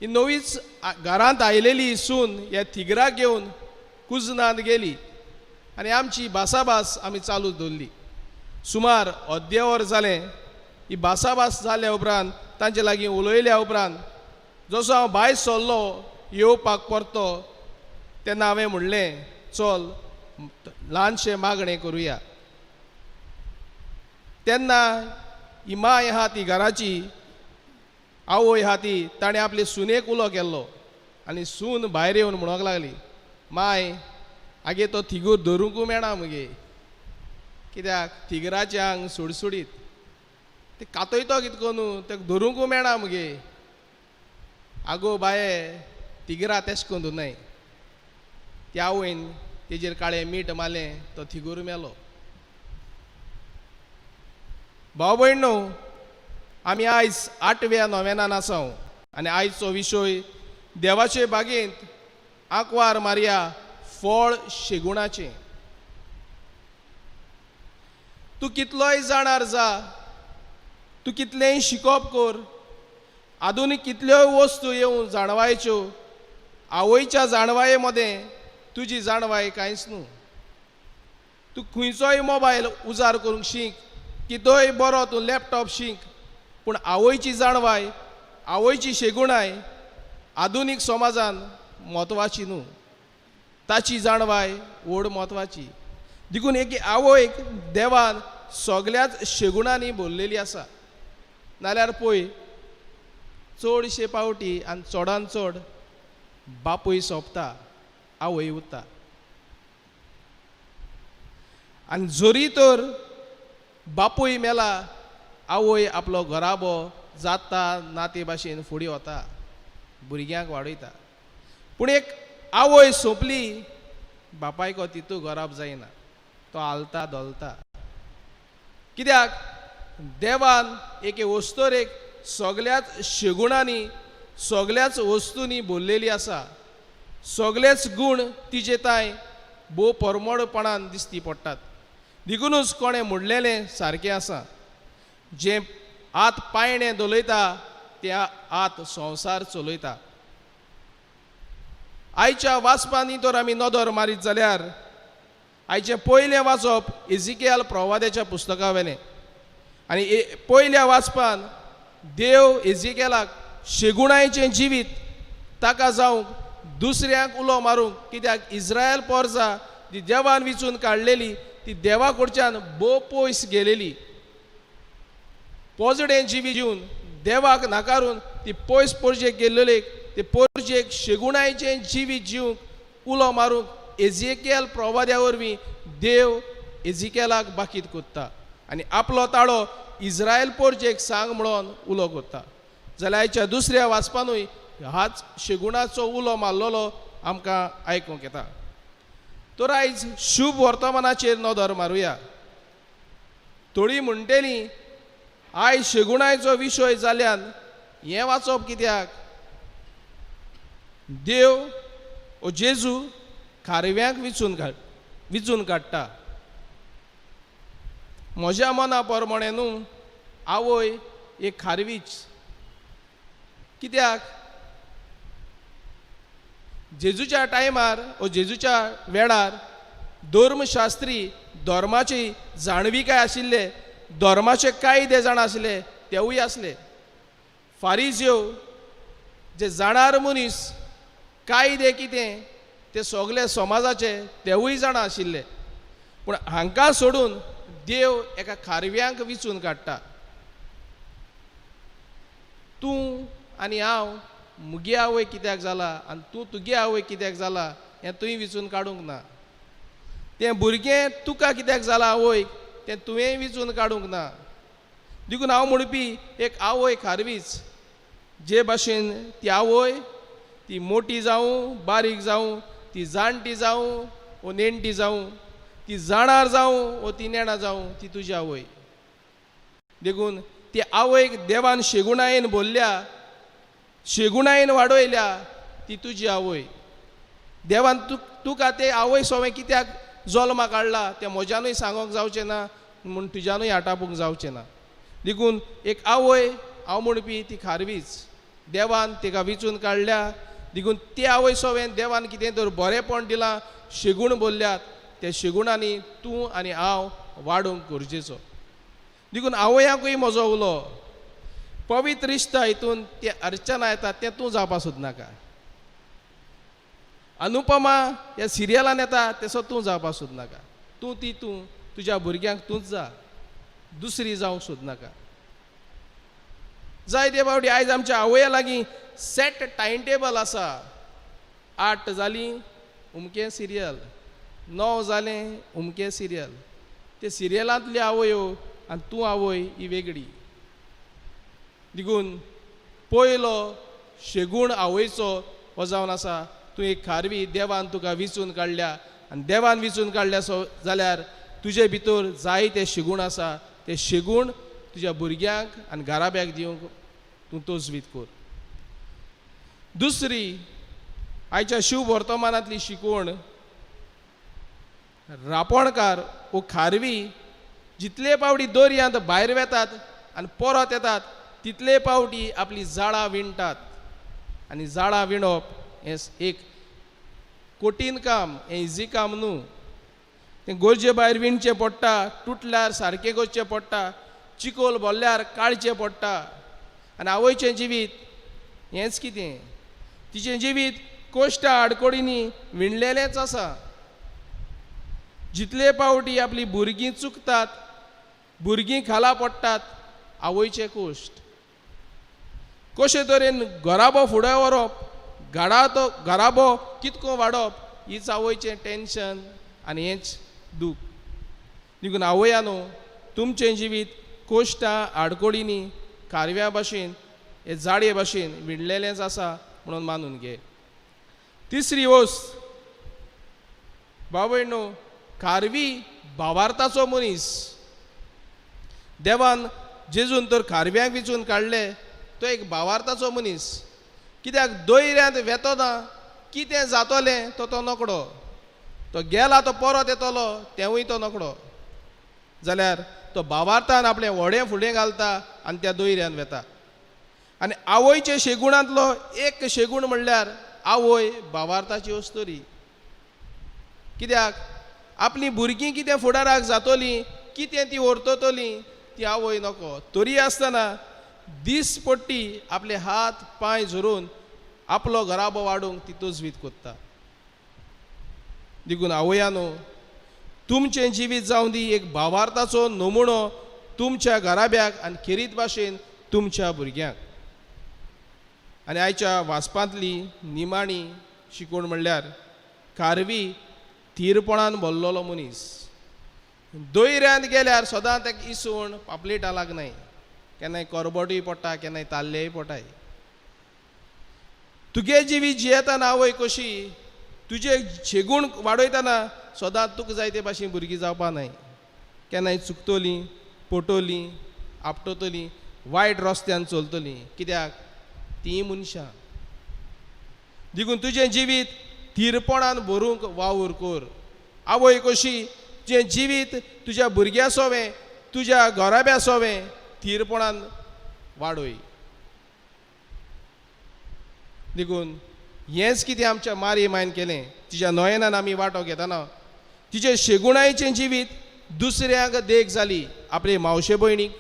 ही नवीच घरांत आयलेली सून ह्या तिगराक घेवन कुजनांत गेली आनी आमची भासाभास आमी चालू दवरली. सुमार अर्दें वर जालें. ही भासाभास जाल्या उपरांत तांचे लागीं उलयल्या उपरांत जसो हांव भायर सरलो येवपाक परतो तेन्ना हांवें म्हणलें, चल ल्हानशें मागणें करुया. तेन्ना ही माय आहा ती घराची आवय आहा ती, ताणें आपले सुनेक उलो केल्लो आनी सून भायर येवन म्हणूंक लागली, माय आगे तो थिगूर धरूंकू मेळना मगे, कित्याक थिगराचें आंग सुडसुडीत, ते कातयतो कितें करून तेका धरूंकू मेळना मगे. आगो बाये तिगरा तेश करून न्हय. त्या आवयन तेजेर काळें मीठ मारलें, तो थिगूर मेलो. भाव भयणो, आमी आयज आठव्या नोव्हेनान आसा आनी आयचो विशय देवाचे बागेंत आंकवार मारया फळ शेगुणाचें. तूं कितलोय जाणार जा, तूं कितलेंय शिकोप कर, आधुनीक कितल्योय वस्तू येवन जाणवायच्यो, आवयच्या जाणवाये मदें तुजी जाणवाय कांयच न्हू. तूं खंयचोय मोबायल उजार करूंक शीक, कितोय बरो तूं लॅपटॉप शीक, पूण आवयची जाणवाय, आवयची शेगुणाय आधुनीक समाजान म्हत्वाची न्हू. ताची जाणवाय व्हड म्हत्वाची. देखून एके आवयक देवान सगल्याच शेगुणांनी भरलेली आसा. नाल्यार पळय चडशे पावटी आनी चडान चड बापूय सोंपता, आवय उरता. आनी जरी तर बापूय मेला, आवय आपलो घराबो जाता नाते भाशेन फुडें वता, भुरग्यांक वाडयता. पूण एक आवय सोंपली, बापायको तितू घराब जायना, तो हालता धोलता. कित्याक देवान एके वस्तोरेक सगल्याच शेगुणांनी सगल्याच वस्तूंनी भरलेली आसा. सगलेच गूण तिजे ताय भोव परमळपणान दिसती पडटात. देखुनूच कोणें म्हणलेलें सारकें आसा, जें आत पायणें धोलयता त्या आत संवसार चलयता. आयच्या वाचपांनी तर आमी नदर मारीत जाल्यार आयचें पयलें वाचप इजिकेल प्रवाद्याच्या पुस्तका वेलें आनी पयल्या वाचपान देव इजिकेलाक शेगुणायचें जिवीत ताका जावंक दुसऱ्यांक उलो मारूंक, कित्याक इस्रायल पोरजा ती देवान विचून काडलेली ती देवा कडच्यान भोव पयस गेलेली. पोजडें जिवीत दिवन देवाक नाकारून ती पयस पोरजेक गेल्लेली, ते पोरजेक शेगुणायचें जिवीत जिवंक उलो मारूंक एजिकेल प्रवाद्या वरवीं देव एजिकेलाक बाकीत कोत्ता आनी आपलो ताळो इस्रायल पोरजेक सांग म्हणून उलो कोत्ता. जाल्यार आयच्या दुसऱ्या वाचपानूय हाच शेगुणाचो उलो मारलेलो आमकां आयकूंक येता. तर आयज शुभ वर्तमानाचेर नदर मारुया. थोडीं म्हणटेलीं आयज शेगुणायचो विशय जाल्यान हें वाचप कित्याक? देव ओ जेजू खारव्यांक विचून काडटा. म्हज्या मना प्रमाणें न्हू आवय एक खारवीच. कित्याक जेजूच्या टायमार ओ जेजूच्या वेळार धर्मशास्त्री धर्माची जाणविकाय आशिल्ले, धर्माचे कायदे जाणा आशिल्ले तेवूय आसले. फारिज्यो जे जाणार मनीस कायदे कितें ते सगळे समाजाचे तेवूय जाणा आशिल्ले. पूण हांकां सोडून देव एका खारव्यांक विचून काडटा. तूं आनी हांव मुगे आवय कित्याक जाला आनी तूं तुगे आवय कित्याक जाला हें तुवें विचून काडूंक ना. तें भुरगें तुका कित्याक जाला आवयक तें तुवें विचून काडूंक ना. देखून हांव म्हणपी एक आवय खारवीच. जे भाशेन ती आवय ती मोठी जावं बारीक जावं, ती जाणटी जावं वो नेणटी जावं, ती जाणार जावं वो ती नेणा जावं, ती तुजी आवय. देखून ती आवयक देवान शेगुणायेन बोल्ल्या, शेगुणायेन वाडयल्या, ती तुजी आवय. देवान तुका ते आवय सोवें कित्याक जल्माक हाडला तें म्हज्यानूय सांगूंक जावचें ना म्हूण तुज्यानूय आटापूंक जावचें ना. देखून एक आवय हांव म्हणपी ती खारवीच. देवान तिका विचून काडल्या. देखून ती आवय सोवें देवान कितें तर बरेंपण दिलां, शेगूण बोल्ल्यात, त्या शेगुणांनी तूं आनी हांव वाडूंक गरजेचो. देखून आवयांकूय म्हजो उलो, पवित्र इश्टा हितून ते अर्चना येता तें तूं जावपा सोदनाका. अनुपमा ह्या सिरियलान येता तेसो तूं जावपा सोदनाका. तूं ती तूं तुज्या भुरग्यांक तूंच जा, दुसरी जावंक सोदनाका. जायते फावटी आयज आमच्या आवया लागीं सेट टायम टेबल आसा. 8 जालीं उमकें सिरियल, 9 जालें उमकें सिरियल. ते सिरियलांतली आवयो आनी तूं आवय ही वेगळी. देखून पयलो शेगूण आवयचो हो जावन आसा तूं एक खारवी. देवान तुका विचून काडल्या आनी देवान विचून काडल्या सो जाल्यार तुजे भितर जायते शेगूण आसा. ते शेगूण तुज्या भुरग्यांक आनी घराब्याक दिवंक तूं तजवीज कर. दुसरी आयच्या शिव वर्तमानांतली शिकवण, रापणकार वो खारवी जितले पावटी दर्यांत भायर वेतात आनी परत येतात तितले पावटी आपली जाळां विणटात. आनी जाळां विणप हें एक कठीण काम, हें इजी काम न्हू. तें गरजे भायर विणचें पडटा, तुटल्यार सारकें करचें पडटा, चिकोल भरल्यार काडचें पडटा. आनी आवयचें जिवीत हेंच कितें, तिचें जिवीत कोश्टा आडकोडींनी विणलेलेंच आसा. जितले पावटी आपली भुरगीं चुकतात, भुरगीं खाला पडटात, आवयचें कोश्ट. कशे तरेन घराबो फुडें व्हरप, घरातो घराबो कितको वाडप, हीच आवयचें टेंशन आनी हेंच दूख. देखून आवयानो तुमचें जिवीत कोश्टां आडकोडींनी कारव्या भाशेन हे जाडये भाशेन विणलेलेंच आसा म्हणून मानून घे. तिसरी वस्त, बावयनो कारवी भावार्थाचो मनीस. देवान जेजून तर कारव्यांक विचून काडले, तो एक भावार्थाचो मनीस. कित्याक दोयऱ्यांत वेतो ना कितें जातलें तो तो नकडो, तो गेला तो परत येतलो तेवूय तो नकडो. जाल्यार तो भावार्थान आपलें व्हडें फुडें घालता आनी त्या दोयऱ्यान वेता. आनी आवयचे शेगुणांतलो एक शेगूण म्हणल्यार आवय भावार्थाची अस्तुरी. कित्याक आपलीं भुरगीं कितें फुडाराक जातलीं, कितें ती व्हरतली ती आवय नको. तरी आसतना दीसपट्टी आपले हात पांय झरून आपलो घराबो वाडोवंक ती तजवीज करता. देखून आवयानो, तुमचें जिवीत जावं दी एक भावार्थाचो नमुनो तुमच्या घराब्याक आनी खेरीत भाशेन तुमच्या भुरग्यांक. आनी आयच्या वाचपांतली निमाणी शिकवण म्हणल्यार कारवी थीरपणान भरलेलो मनीस. दर्यांत गेल्यार सदां ताका इसवण पापलेटां लागनाय, केन्नाय करबटूय पडटा, केन्नाय ताल्लेय पडटाय. तुगे जिवीत जियेतना आवय कशी तुजे शेगूण वाडयतना सदां तुका जाय ते भाशेन भुरगीं जावपा नाय. केन्नाय चुकतलीं, पटोलीं, आपटतलीं, वायट रस्त्यान चलतलीं. कित्याक तीं मनशां. देखून तुजें जिवीत थीरपणान भरूंक वावर कर. आवय कशी तुजें जिवीत तुज्या भुरग्यां सोवें, तुज्या घराब्या सोवें थीरपणान वाडय. देखून हेंच कितें आमच्या मारी मायन केलें. तिच्या नयनान आमी वांटो घेतना तिचें शेगुणायचें जिवीत दुसऱ्यांक देख जाली, आपले मावशे भयणीक,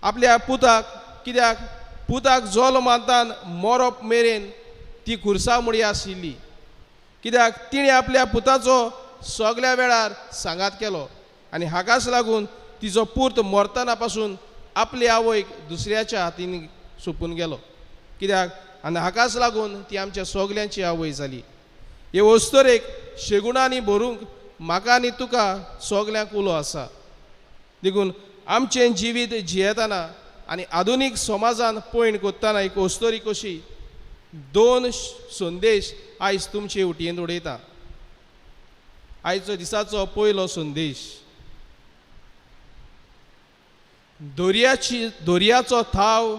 आपल्या पुताक. कित्याक पुताक जोल मानतान मरप मेरेन ती खुर्सा मुडी आशिल्ली. कित्याक तिणें आपल्या पुताचो सगल्या वेळार सांगात केलो आनी हाकाच लागून तिचो पूत मरतना पासून आपले आवयक दुसऱ्याच्या हातीन सोंपून गेलो. कित्याक आनी हाकाच लागून ती आमच्या सगल्यांची आवय जाली. हे अस्तुरेक शेगुणांनी भरूंक म्हाका आनी तुका सगल्यांक उलो आसा. देखून आमचें जिवीत जियेतना आनी आधुनीक समाजान पयण करतना एक अस्तुरी कशी दोन संदेश आयज तुमचे उटयेंत उडयता. आयचो दिसाचो पयलो संदेश, दर्याचो थाव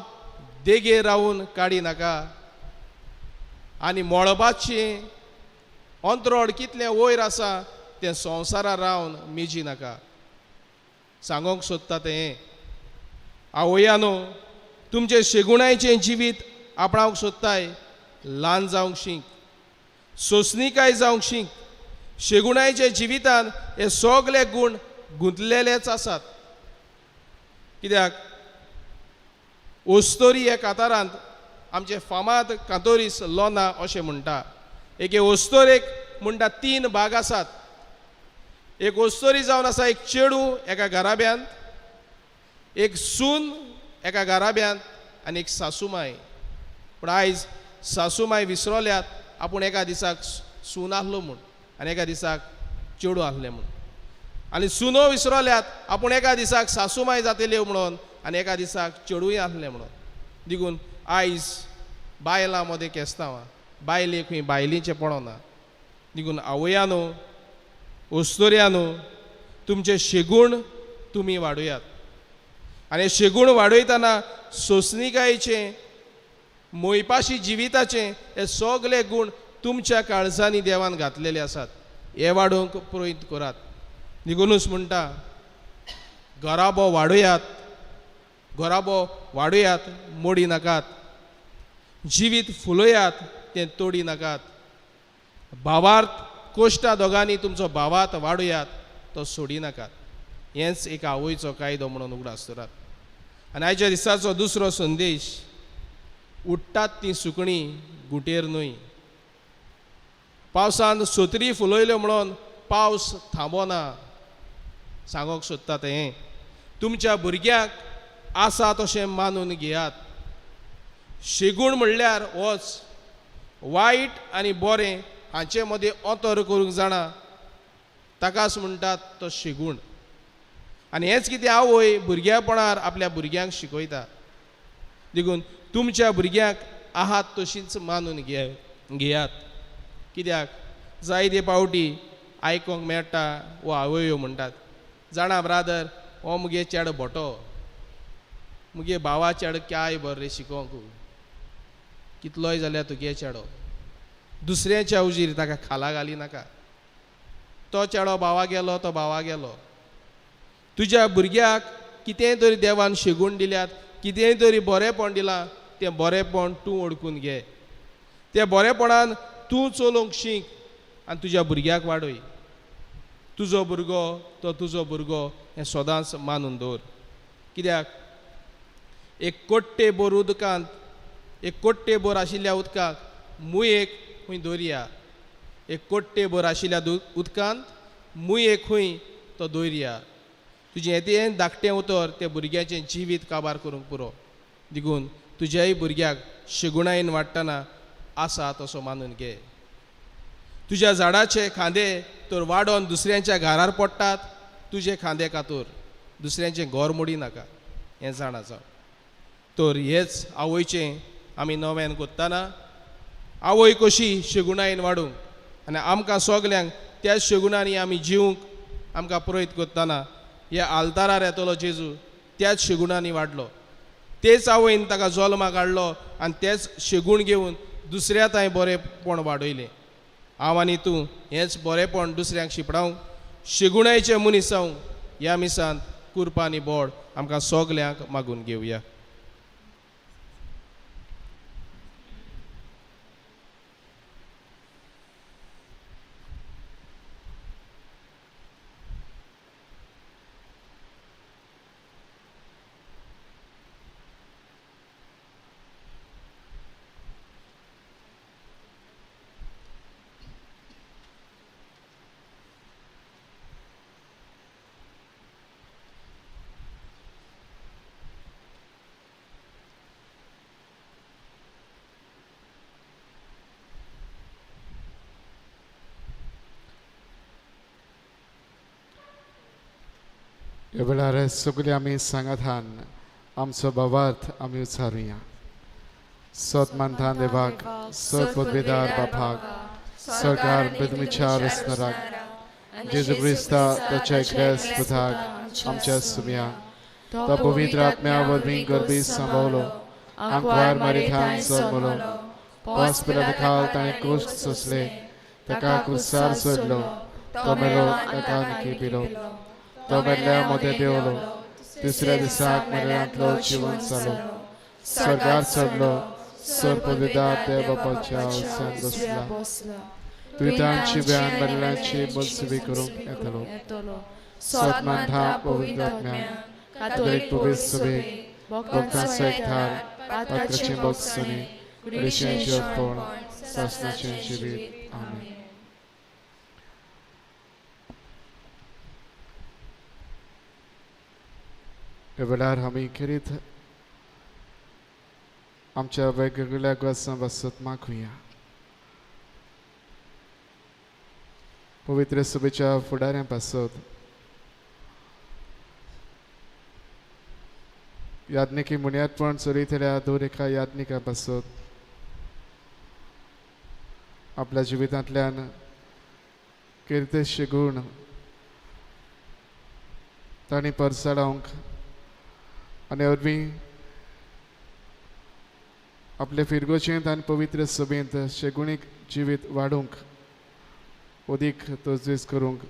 देगेर रावून काडी नाका आनी मळबाचें अंतरोड कितलें वयर आसा तें संवसारा रावन मेजी नाका. सांगोंक सोदता तें, आवयानो तुमचें शेगुणायचें जिवीत आपणावंक सोदताय, ल्हान जावंक शीक, सोंसणीकाय जावंक शीक. शेगुणायच्या जिवितान हे सगले गूण गुंतलेलेच आसात. कित्याक अस्तोरी ह्या कातारांत आमचे फामाद कातोरीस लोना अशें म्हणटा. एके अस्तोरेक म्हणटा तीन भाग आसात. एक अस्तोरी जावन आसा एक चेडूं एका घराब्यांत, एक सून एका घराब्यांत आनी एक सासूमाय. पूण आयज सासूमाय विसरोल्यात आपूण एका दिसाक सून आहलो म्हूण आनी एका दिसाक चेडूं आहलें म्हूण, आनी सुनो विसरोल्यात आपूण एका दिसाक सासूमाय जातल्यो म्हणून आनी एका दिसाक चेडूंय आहलें म्हणून. देखून आयज बायलां मदें केस्तांवां, बायले खंय बायलेचें पडना. देखून आवयानो, अस्तुऱ्यानो, तुमचें शेगूण तुमी वाडयात आनी शेगूण वाडयतना सोंसणीकायेचें, मोयपाशी जिविताचें हे सगले गूण तुमच्या काळजांनी देवान घातलेले आसात, हे वाडोवंक प्रयत्न करात. निगुनूच म्हणटा, घराबो वाडयात, घराबो वाडयात, मोडी नाकात, जिवीत फुलयात, तें तोडी नाकात, भावार्थ कोश्टा दोगांनी तुमचो भावार्थ वाडयात, तो सोडी नाकात. हेंच एक आवयचो कायदो म्हणून उगडास दवरात. आनी आयच्या दिसाचो दुसरो संदेश, उडटात तीं सुकणीं गुटेर न्हय. पावसान सोत्री फुलयल्यो म्हणून पावस थांबोना. सांगोंक सोदता तें, तुमच्या भुरग्यांक आसा तशें मानून घेयात. शेगूण म्हणल्यार होच, वायट आनी बरें हांचे मदें अंतर करूंक जाणा ताकाच म्हणटात तो शेगूण. आनी हेंच कितें आवय भुरग्यापणार आपल्या भुरग्यांक शिकयता. देखून तुमच्या भुरग्यांक आहात तशींच मानून घेयात. कित्याक जायते पावटी आयकोंक मेळटा वो आवयो म्हणटात, जाणा ब्रादर, हो मुगे चेडो भोटो, मुगे भावा चेडो काय बरें रे शिकोंक, कितलोय जाल्यार तुगे चेडो, दुसऱ्याच्या उजीर ताका खाला घाली नाका, तो चेडो भावा गेलो, तो भावा गेलो. तुज्या भुरग्याक कितेंय तरी देवान शेगूण दिल्यात कितेंय तरी बरेंपण दिलां तें बरेंपण तूं ओळखून घे, त्या बरेंपणान तूं चलोवंक शीक आनी तुज्या भुरग्याक वाडय। तुजो भुरगो तो तुजो भुरगो हें सदांच मानून दवर। कित्याक एक कोट्टे बोर उदकांत, एक कोट्टे बोर आशिल्ल्या उदकाक मुयेक खूंय दवरया, एक कोट्टे बोर आशिल्ल्या उदकांत मुयेक खूंय तो दवरया। तुजें येतें धाकटें उतर त्या भुरग्याचें जिवीत काबार करूंक पुरो। देखून तुज्याय भुरग्याक शेगुणायेन वाडटना आसा तसो मानून घे। तुज्या झाडाचे खांदे तर वाडोवन दुसऱ्यांच्या घरार पडटात, तुजे खांदे कातूर दुसऱ्यांचें घर मोडी नाका, हें जाणा जाव। तर हेच आवयचें आमी नव्यान कोत्ताना आवय कशी शेगुणायेन वाडूंक आनी आमकां सगल्यांक त्या शेगुणांनी आमी जिवंक आमकां पुरोयत कोत्ताना ह्या आल्तारार येतलो जेजू त्याच शेगुणांनी वाडलो, तेच आवयन ताका जल्माक हाडलो आनी तेच शेगूण घेवन दुसऱ्या तांय बरेंपण वाडयलें। हांव आनी तूं हेंच बरेंपण दुसऱ्यांक शिपडावंक शेगुणायचे मनीस जावंक ह्या मिसांत कुरपा आनी बोड आमकां सगल्यांक मागून घेवया।
ह्या वेळार सगळे आमी सांगातान आमचो भावार्थ आमी उच्चारुया। सत मानतान देवाक, सत पदवीदार बापाक, सरकार बेदमिचार स्नराक, जेजू क्रिस्ता ताच्या ग्रेस पुताक आमच्या सुम्या तो पवित्र आत्म्या वरवीं गर्भी सांबावलो, आंकवार मारिथान जल्मलो, पोस पिलात खाल ताणें कुश्ट सोंसले, ताका कुर्सार सोडलो, तो मेलो, ताका निकी पिलो, तो मेल्ल्या मदें देंवलो, तिसऱ्या दिसाक मेल्ल्यांतलो जिवन जालो, स्वर्गार चडलो, सर पदवीदार देव बापाच्या वचन बसला, दुयतांची बयान मेल्ल्यांची मजबी करूंक येतलो। सत मानता पवित्र आत्म्या, कातोलीक पवित्र सभेक, भक्तांचो एकठार, पात्राचें भोगसणें, कुडीचें जिवतपण, सासणाचें जिवीत। आमेन। ह्या वेळार आमी खेरीत आमच्या वेगवेगळ्या गरजां वासत मागुया। पवित्र सभेच्या फुडाऱ्यां पासत, याज्ञिकी बुन्यादपण चलयतल्या दर एका याज्ञिका पासत, आपल्या जिवितांतल्यान किर्तेशे गूण तांणी परसाडावंक आनी वरवीं आपले फिरगोचेंत आनी पवित्र सभेंत शेगुणीक जिवीत वाडोवंक अदीक तजवीज करूंक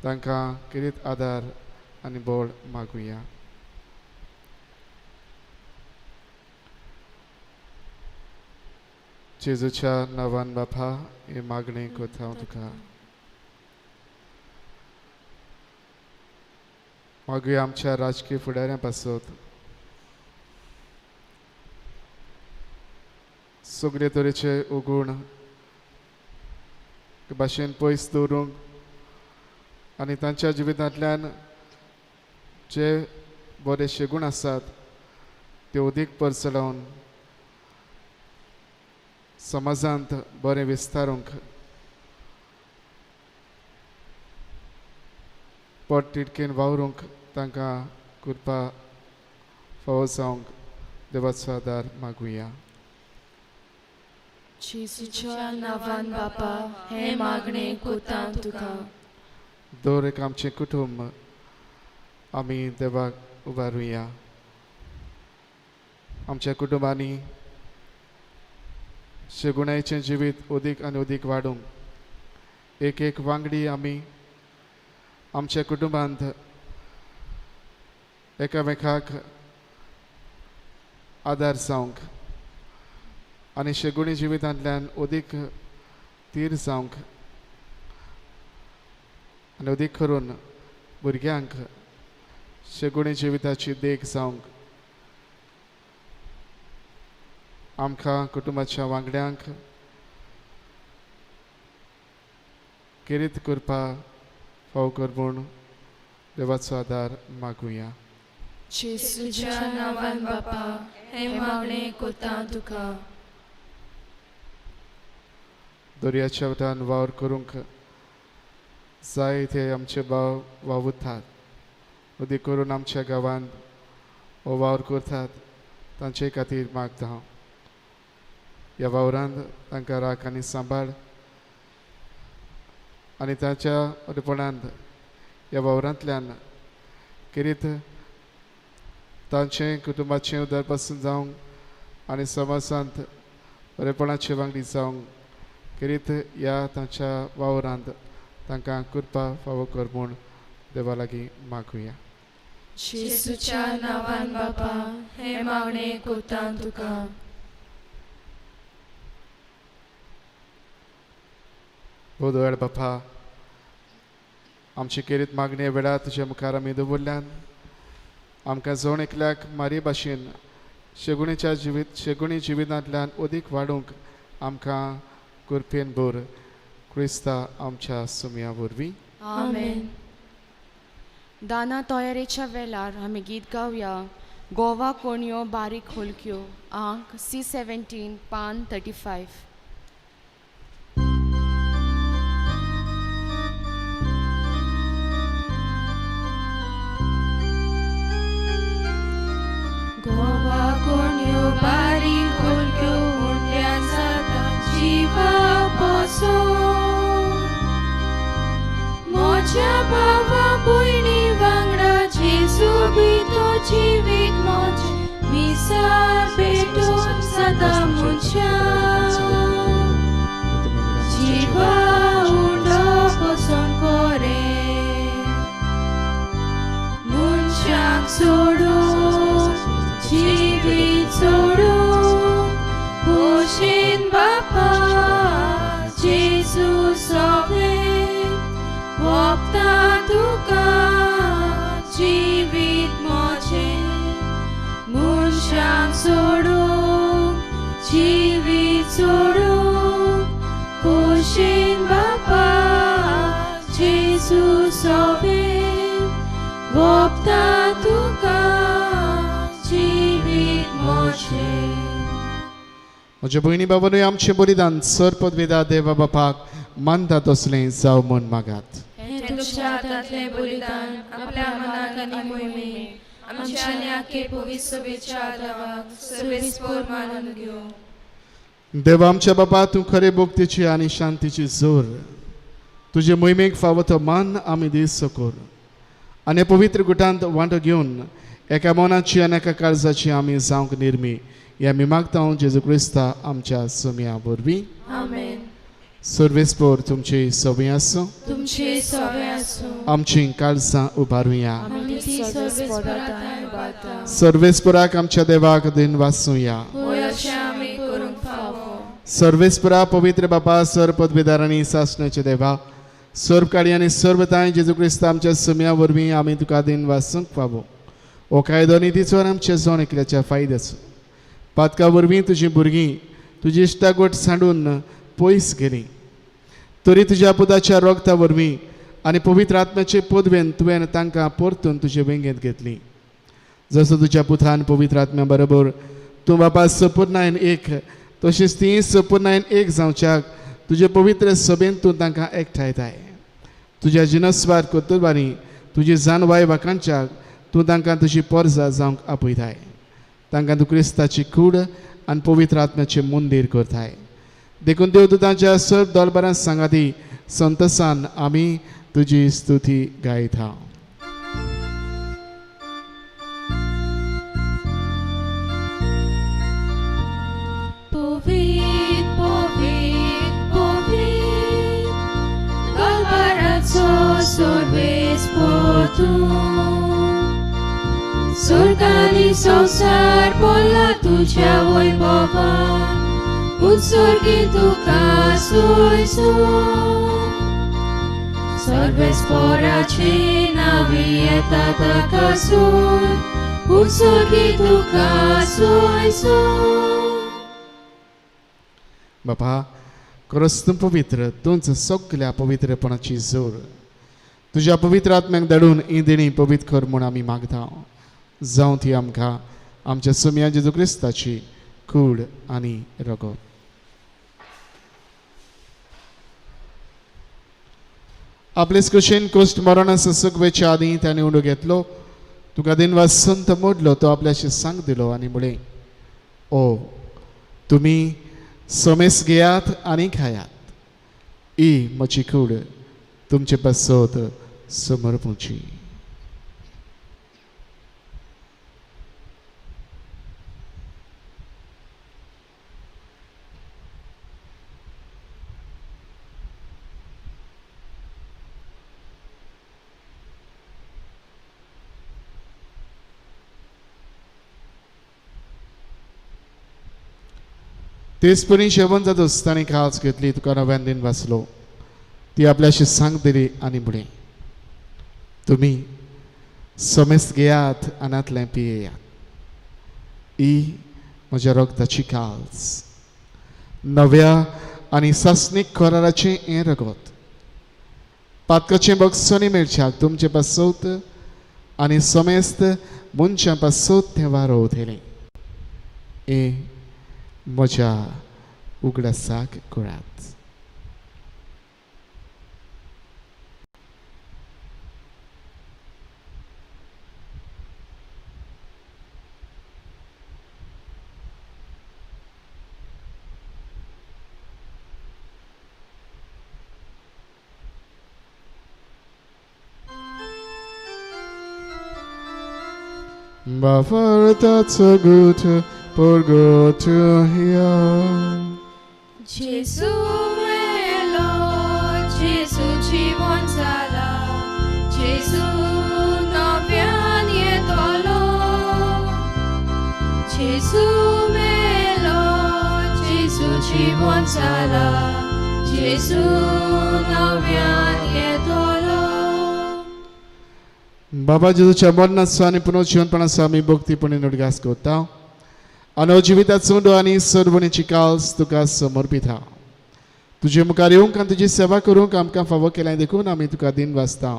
तांकां किरीत आदार आनी बळ मागुया। जेजूच्या नांवान बापा ही मागणी करता हांव तुका। मागुया आमच्या राजकीय फुडाऱ्यां पासत, सगळे तरेचे अवगूण भाशेन पयस दवरूंक आनी तांच्या जिवितांतल्यान जे बरे शेगूण आसात ते अदीक परचडावन समाजांत बरें विस्तारूंक पोट तिडकेन वावरूंक तांकां कृपा फावो जावंक देवाचो आदार मागुया।
जेजूच्या नांवान बापा हें मागणें कोता तुका।
दर एक आमचें कुटुंब आमी देवाक उबारुया। आमच्या कुटुंबांनी शेगुणायचें जिवीत अदीक आनी अदीक वाडूंक एक एक वांगडी आमी आमच्या कुटुंबांत एकामेकाक आदार जावंक आनी शेगुणी जिवितांतल्यान अदीक तीर जावंक आनी अदीक करून भुरग्यांक शेगुणी जिविताची देख जावंक आमकां कुटुंबाच्या वांगड्यांक केरीत करपा फाव कर म्हूण देवाचो आदार मागुया.
जेजूच्या नांवान बापा हें मागणें कोता तुका.
दर्याच्या वटान वावर करूंक जाय ते आमचे भाव वावुरतात, अदीक करून आमच्या गांवांत हो वावर करतात तांचे खातीर मागता हांव. ह्या वावरांत तांकां राख आनी सांबाळ आनी तांच्या अर्पणांत ह्या वावरांतल्यान खेरीत तांचें कुटुंबाचें उदरपासून जावंक आनी समाजांत बरेपणाचे वांगडी जावंक खेरीत ह्या तांच्या वावरांत तांकां कृपा फावो कर म्हूण देवा लागीं मागुया.
जेजूच्या नांवान बापा हें मागणें कोता तुका.
हो दयाळ बापा, आमची खेरीत मागणे वेळार तुज्या मुखार आमी दवरल्यान आमकां जण एकल्याक मारी भाशेन शेगुणीच्या जिवीत शेगुणी जिवितांतल्यान अदीक वाडूंक आमकां कृपेन भर क्रिस्ता आमच्या सुमया वरवीं.
आमेन. दाना तयारेच्या वेळार आमी गीत गावया गोवा कोणयो बारीक होलक्यो आंक C17 पान 35.
गोवा कोणयो बारीक होलक्यो उंड्या जाता जिवा पसून म्हज्या भावा भयणी वांगडा जेजू बी तो जिवीत म्हजें मिसार पेटून सदां मनशा जिवा उंडो पसून कोरे मनशाक सोडून जिवीत सोडून खोशेन बापा जेजू सगळें वोगता तुका जिवीत म्हजें मनशाक सोडूंक जिवीत सोडूंक खोशेन बापा जेजू सगळें वोगता तुका जिवीत म्हजें.
म्हज्या भयणी बाबानूय आमचें बलिदान सर पदवेदा देवा बापाक मानता तसलें जावं म्हूण मागात.
हें तुमच्या हातांतलें बलिदान आपल्या मनाक आनी मोहिमेक आमच्या आनी आख्खे पवित्र सभेच्या आदावाक सर्वेस्पोर मानून घेवं.
देवा आमच्या बापा, तूं खरे भक्तीची आनी शांतीची जोर तुजे मोहिमेक फावो तो मान आमी दीस कर आनी पवित्र गुटांत वांटो घेवन एका मनाची आनी एका काळजाची आमी जावंक निर्मी ह्या आमी मागता जेजू क्रिस्ता आमच्या सुमया वरवीं.
आमेन.
सर्वेस्पोर तुमची सवंय आसूं.
तुमचे सवंय आसूं.
आमची काळजां उबारुया.
आमी ती सर्वेस्पोराक उबारता.
सर्वेस्पोराक आमच्या देवाक दिन वाचुया.
होय अशें आमी करूंक फावो.
सर्वेस्पोरा पवित्र बापा सर पदवीदार आनी सासणाचे देवा सर्व काळी आनी सर्वताय जेजू क्रिस्ता आमच्या सुमया वरवीं आमी तुका दिन वाचूंक फावो. हो कायदो नितीचो आनी आमच्या जण एकल्याच्या फायद्याचो. पातका वरवीं तुजी भुरगीं तुजी इश्टागोट सांडून पयस गेली तरी तुज्या पुताच्या रोगता वरवीं आनी पवित्र आत्म्याचे पदवेन तुवें तांकां परतून तुजे वेंगेंत घेतली. जसो तुज्या पुतान पवित्र आत्म्या बरोबर तूं बापा सपूर्णायन एक तशीच ती सपूर्णायन एक जावच्याक तुजे पवित्र सभेन तूं तांकां एकठांयताय. तुज्या जिनस्वार कर्तुबांनी तुजी जानवाय वाखाणच्याक तूं तांकां तुजी पोरजा जावंक आपयताय. तांकां तूं क्रिस्ताची कूड आनी पवित्र आत्म्याचें मंदीर करताय. देखून देव तूं तांच्या सर्व दलबरां सांगाती संतोसान आमी तुजी स्तुती गायता.
पवित्र पवित्र पवित्र दलबराचो सर्वेस्पोर तूं सोर्गानी संवसार बोल्ला तुज्या वैभवान उत्सर्गी तुका सोय सोय सर्वेस्पोराची नावी येता ताका सोय उत्सर्गी तुका सोय सोय.
बापा खरोच तूं पवित्र, तूंच सगल्या पवित्रपणाची जोड. तुज्या पवित्र आत्म्याक धाडून ही देणी पवित्र कर म्हूण आमी मागता. जावं ती आमकां आमच्या सुमया जेजू क्रिस्ताची कूड आनी रगत. आपलेच कुशीन कोश्ट मरणास सुकवेच्या आदीं ताणें उंडो घेतलो, तुका दिनवास संत मोडलो, तो आपल्याशी सांग दिलो आनी म्हळें, ओ तुमी समेस घेयात आनी खायात, ही म्हजी कूड तुमचे पासत समर्पूची. तेच परी जेवण जातच ताणें काळज घेतली, तुका नव्यान दिन वाचलो, ती आपल्याशी सांग दिली आनी म्हळें, तुमी समेस्त घेयात आनांतलें पियेयात, ही म्हज्या रगताची काळज, नव्या आनी सासणीक कराराचें हें रगत, पातकाचें बक्षणी मेळच्याक तुमचे पासत आनी समेस्त मनशां पासत तें वारोवतलें, हें म्हज्या उगडासाक करात. Bafarta gut purgatorio.
Jesu melo, Jesu जीवन जाला, Jesu नव्यान येतलो. Jesu melo, Jesu जीवन जाला, Jesu नव्यान येतलो.
बाबा जेजूच्या मरणाचो आनी पुनर्जिवनपणाचो आमी भक्तीपणी उडगास करता आनी जिविताचो उंडो आनी सरवणेची काल्स तुका समर्पिता. तुजे मुखार येवंक आनी तुजी सेवा करूंक आमकां फावो केल्यां देखून आमी तुका दिन वाचता.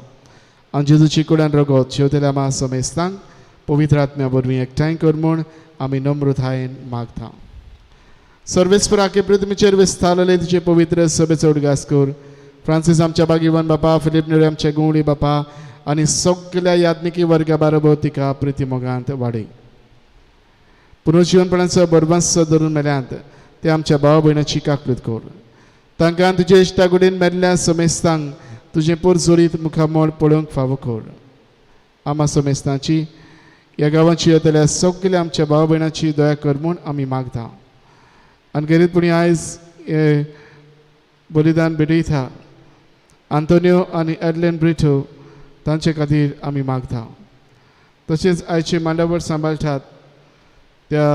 आनी जेजूची कुडान रगत शेवतेल्या मा समेस्तांक पवित्र आत्म्या वरवीं एकठांय कर म्हूण आमी नम्रतायेन मागता. सर्वेस्पर आखे पृथ्वीचेर विस्तारलेले तुजे पवित्र सभेचो उडगास कर. फ्रांसीस आमच्या बागिवन बापा, फिलीप नेरी आमच्या गुवणी बापा आनी सगल्या याज्ञिकी वर्गा बारोबर तिका प्रिती मोगांत वाडय. पुनर्जिवनपणाचो बरबास धरून मेल्यांत ते आमच्या भाव भयणाची काकूत कर. तांकां तुजे इश्टागुडीन मेल्ल्या समेस्तांक तुजें पोरजोरीत मुखामळ पळोवंक फावो कर. आमा समेस्तांची ह्या गांवाची येतल्या सगल्या आमच्या भाव भयणाची दया कर म्हूण आमी मागता. आनी गरीबपणी आयज हें बलिदान भेटयता आंतोनियो आनी एडलेन ब्रिटो तांचे खातीर आमी मागता. तशेंच आयचे मांडावळ सांबाळटात त्या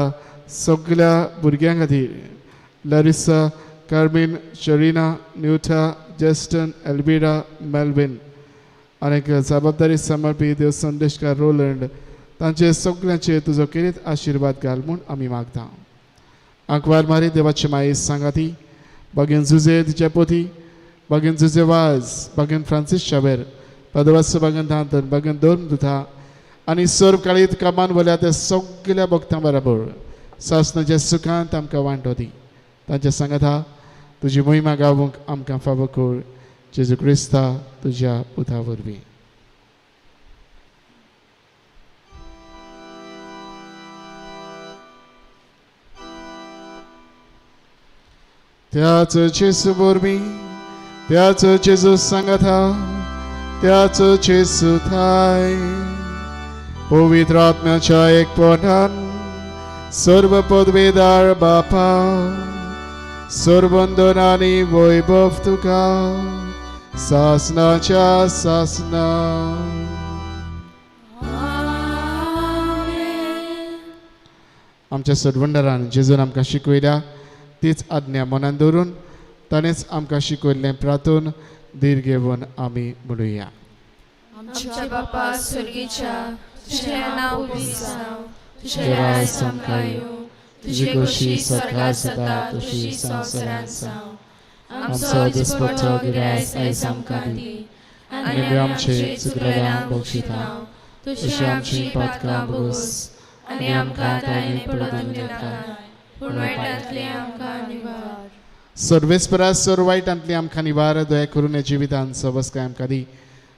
सगल्या भुरग्यां खातीर Larissa, Carmen, Sherina, Newta, Justin, Elvira, Melvin आनी जबाबदारी सांबाळपी देव संदेशकार रोलंड तांचे सगल्यांचे तुजो केरीत आशिर्वाद घाल म्हूण आमी मागता. आंकवार मारी देवाची माई सांगाती बागेन जुजे तिच्या पोती, बागेन जुजे वाज, बागेन फ्रांसीस शावेर, पदवास बागेन धांतन, बागेन दोन दुथा आनी सर्व काळीत कामान वल्या त्या सगल्या भक्तां बराबर सासनाच्या सुखांत आमकां वांटो दी. तांच्या सांगाता तुजी मोहिमा गावूंक आमकां फावो कर. जेजू क्रिस्ता तुज्या पुता वरवीं. त्याच जेजू वरवीं, त्याच जेजू सांगाता, त्याच जेजू थाय पवित्र आत्म्याच्या एकपणान सर्व पदवेदार बापा सर्वंदन आनी वैभव तुका सासनाच्या सासना.
आमेन.
आमच्या सोडवणदारान जेजून आमकां शिकयल्या तीच आज्ञा मनान दवरून ताणेंच आमकां शिकयल्लें प्रार्थून धीर घेवन आमी म्हणुया.
आमच्या बापा स्वर्गीच्या, तुजें नांव पवित्र जावं, तुजें राज आमकां येवं, तुजी खोशी स्वर्गार जाता तशी संवसारांत जावं. आमचो दिसपट्टो गिरायस आयज आमकां दी आनी आमचे चुकलेल्यांक बक्षिता तशी आमची पातकां भोगोस आनी आमकां ताणें पडून दिवनाका, पूण वायटांतलें आमकां निवार.
सर्वेस्परा सर्व वायटांतली आमकां निवार, दया करून ह्या जिवितान सवस्काय आमकां दी.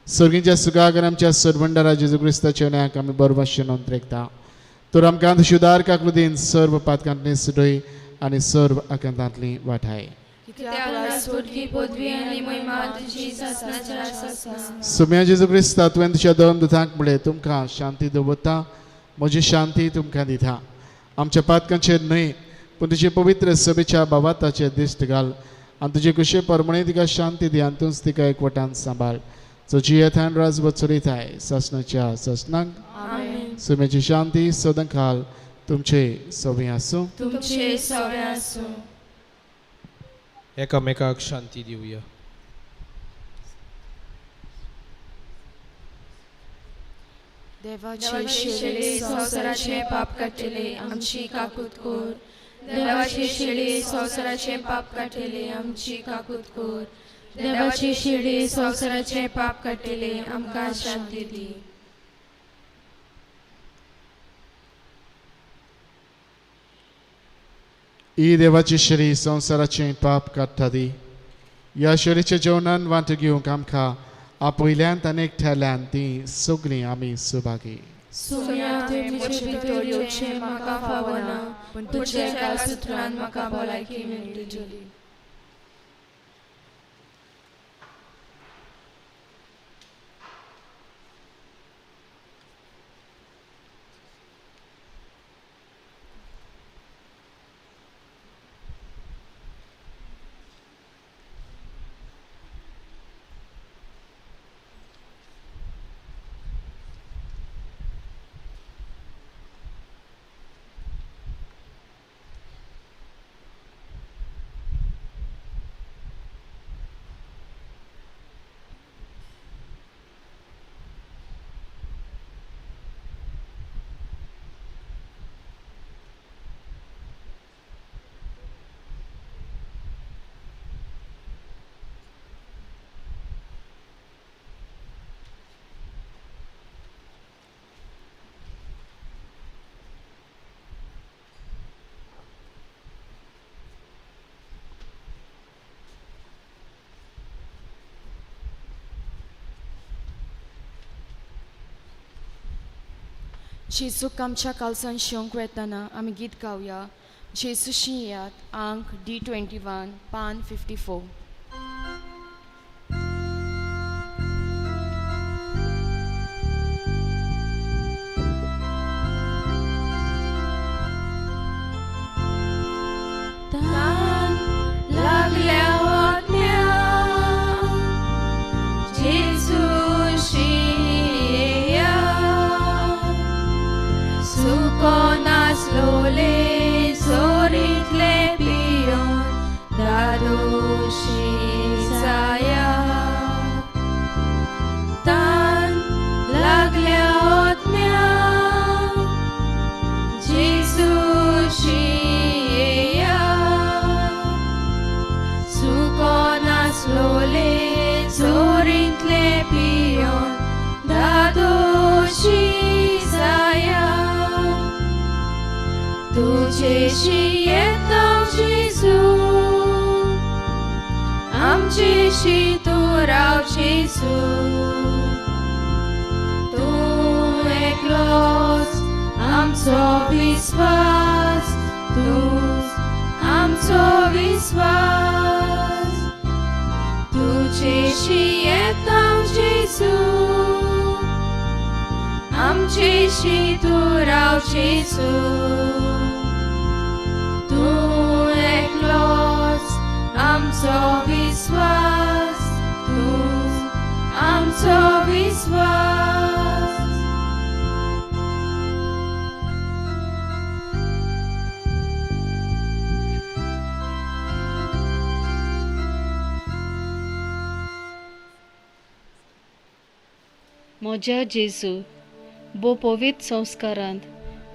सर्गींच्या सुखाक आमच्या सरवंडारा जेजू क्रिस्ताच्या न्याक आमी बरवाशे नोंद रेखता. तर आमकां तुजी काकलुदीन सर्व पातकांतली सुडय आनी सर्व आकांतांतली वाठाय. सुम्या जेजू क्रिस्ता, तुवें तुज्या दोन दुतांक म्हळें, तुमकां शांती दवरता, म्हजी शांती तुमकां दिता. आमच्या पातकांचेर न्हय पूण तुजे पवित्र सभेच्या बाबाताचेर दिश्ट घाल आनी तुजे कुशे परमणे तिका शांती दी आनी तूंच तिका एकवटान सांबाळ. जो जियेतान राजवत चलयताय सासणाच्या सासणाक. सुम्याची शांती सदांकाल तुमचे सवे आसूं.
तुमचे सवे आसूं.
एकामेकाक शांती दिवया.
देवाचे शेळी संवसाराचे पाप काडटले आमची काकूत कर. देवाचे शेळी संवसाराचे पाप काडटले आमची काकूत कर. देवाचे शेळी संवसाराचे पाप काडटले आमकां शांती दी.
ही देवाची शेळी संवसाराचें पाप काडटा दी. ह्या शेळीच्या जेवणान वांटो घेवंक आमकां आपयल्यान आनी एकठांयल्यान ती सगळीं आमी सुभागी.
सुम्या, तुवें म्हजे भितर येवचें म्हाका फावना, पूण तुज्या एका सुत्रान म्हाका भलायकी मेळटली.
जेजूक आमच्या कालसान शिवंक वेतना आमी गीत गावया. जेजूशी येयात, आंक D21, पान 54.
म्हज्या जेजू, भोव पवित्र संस्कारांत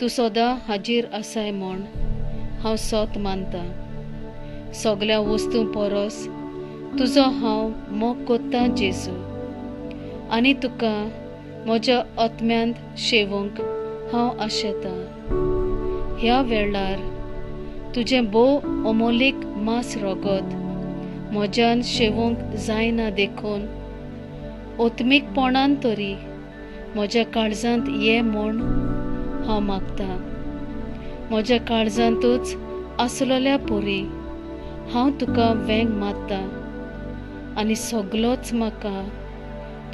तूं सदां हाजीर आसाय म्हूण हांव सोत मानतां. सगळ्या वस्तूं परस तुजो हांव मोग कोत्तां जेजू, आनी तुका म्हज्या आत्म्यांत शेवूंक हांव आशेतां. ह्या वेळार तुजें भोव अमोलीक मांस रगत म्हज्यान शेवूंक जायना देखून ओत्मीकपणान तरी म्हज्या काळजांत ये म्हूण हांव मागतां. म्हज्या काळजांतूच आसलेल्या पुरी हांव तुका वेंग मारतां आनी सगलोच म्हाका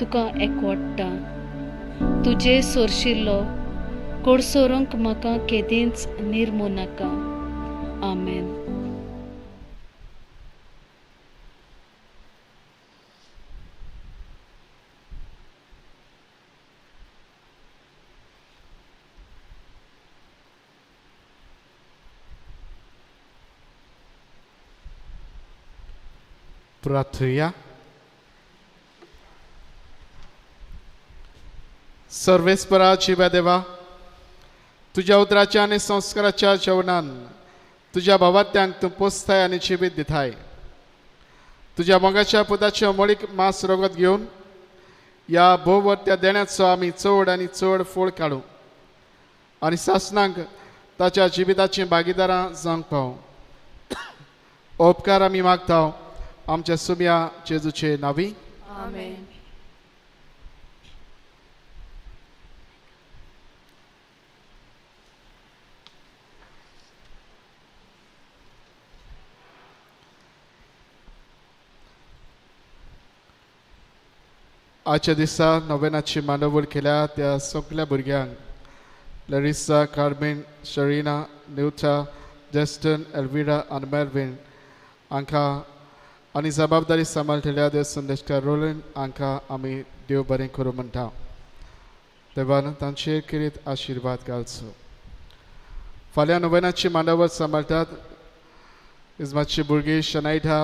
तुका एकवडटा. तुजे सोरशिल्लो कोडसोरूंक म्हाका केदींच निर्मू नाका. आमेन.
प्रार्थुया. सर्वेस्परा जिव्या देवा, तुज्या उतराच्या आनी संस्काराच्या जेवणान तुज्या भावात्यांक तूं पोसताय आनी जिवीत दिताय. तुज्या मोगाच्या पुताचें अमोळीक मांस रगत घेवन ह्या भोववर्त्या देण्याचो आमी चड आनी चड फोळ काडूं आनी सासणांक ताच्या जिविताचीं भागीदारां जावंक पावूं. उपकार आमी मागता आमच्या सुम्या जेजूचे नांवी.
आमेन.
आजच्या दिसा नोवेनाची मांडावळ केल्या त्या सगल्या भुरग्यांक Larissa, Carmen, Sharina, Newta, Justin, Elvira आनी मेलवीन हांकां आनी जबाबदारी सांबाळटल्या देव संदेशकार रोलन हांकां आमी देव बरें करूं म्हणटा. देवान तांचेर किरीत आशिर्वाद घालचो. फाल्यां नोवेनाची मांडावळ सांबाळटात इजमाची भुरगीं Shanaida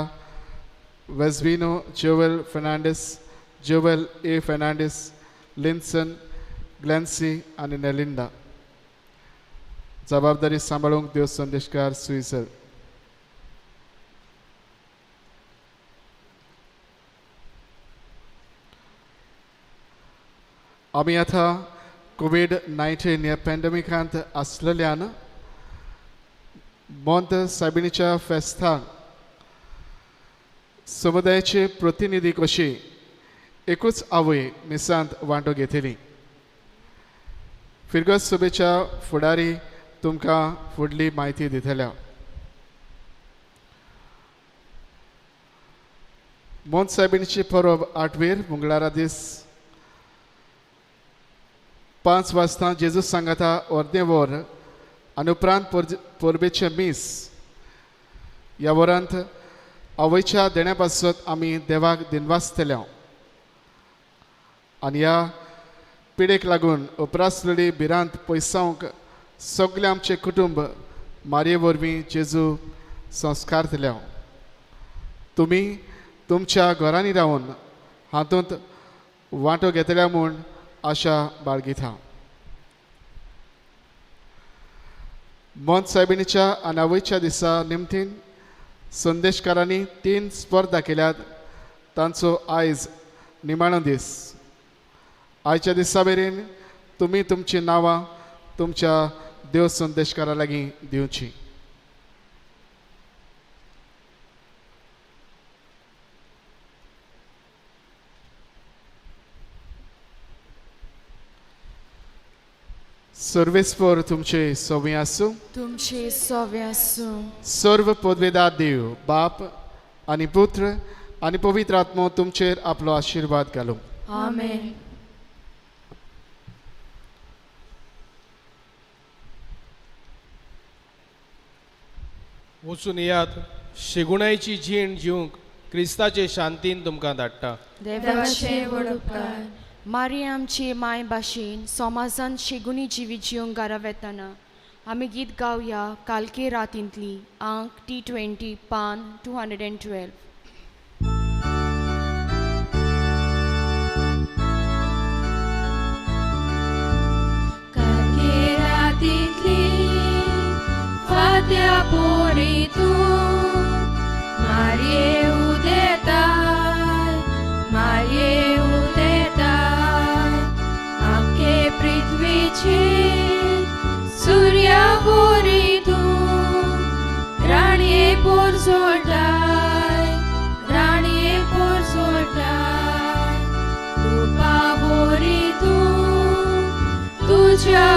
Vesbino, Joel Fernandes, Joel A Fernandes, Linson, Glancy आनी नेलिंडा. जबाबदारी सांबाळूंक देव संदेशकार सुईजल. आमी आतां कोवीड-19 ह्या पॅन्डेमिकांत आसलेल्यान मोंत सायबिणीच्या फेस्ताक समुदायाचे प्रतिनिधी कशी एकूच आवय मिसांत वांटो घेतली. फिरगज सभेच्या फुडारी तुमकां फुडली म्हायती दितल्या. मोंत सायबिणीची परब आठवेर मंगळारा दीस 5 वाजता जेजू सांगाता अर्दें वर आनी उपरांत परबेचें मीस. ह्या वरांत आवयच्या देण्या पासत आमी देवाक दिनवासतले आनी ह्या पिडेक लागून उपरासलेली भिरांत पयसावंक सगळें आमचें कुटुंब मारये वरवीं जेजू संस्कारतले. तुमी तुमच्या घरांनी रावन हातूंत वांटो घेतल्या म्हूण आशा बाळगिता. मोंत सायबिणीच्या आनी आवयच्या दिसा निमतीन संदेशकारांनी 3 स्पर्धा केल्यात. तांचो आयज निमाणो दीस. आयच्या दिसा मेरेन तुमी तुमचीं नांवां तुमच्या देव संदेशकारा लागीं दिवचीं. सर्वेस्पर तुमचे सवे आसूं.
तुमचे सवे आसूं.
सर्व पदवेदार देव बाप आनी पुत्र आनी पवित्र आत्मो तुमचेर आपलो आशिर्वाद घालूं.
आमेन.
वचून येयात, शेगुणायची जीण जिवंक क्रिस्ताचे शांतीन तुमकां धाडटा.
देवाचे व्हड उपकार. मारी आमची माय भाशेन समाजान शेगुणी जिवीत जिवंक घरा वेतना आमी गीत गावया कालके रातींतली आंक T20 पान 212.
मोत्या पोरी तूं मारये उदेताय मारये उदेताय आखे पृथ्वीचेर सुर्या पोरी तूं राणये पोर सोडटाय राणये पोर सोडटाय तुपा बोरी तूं तुज्या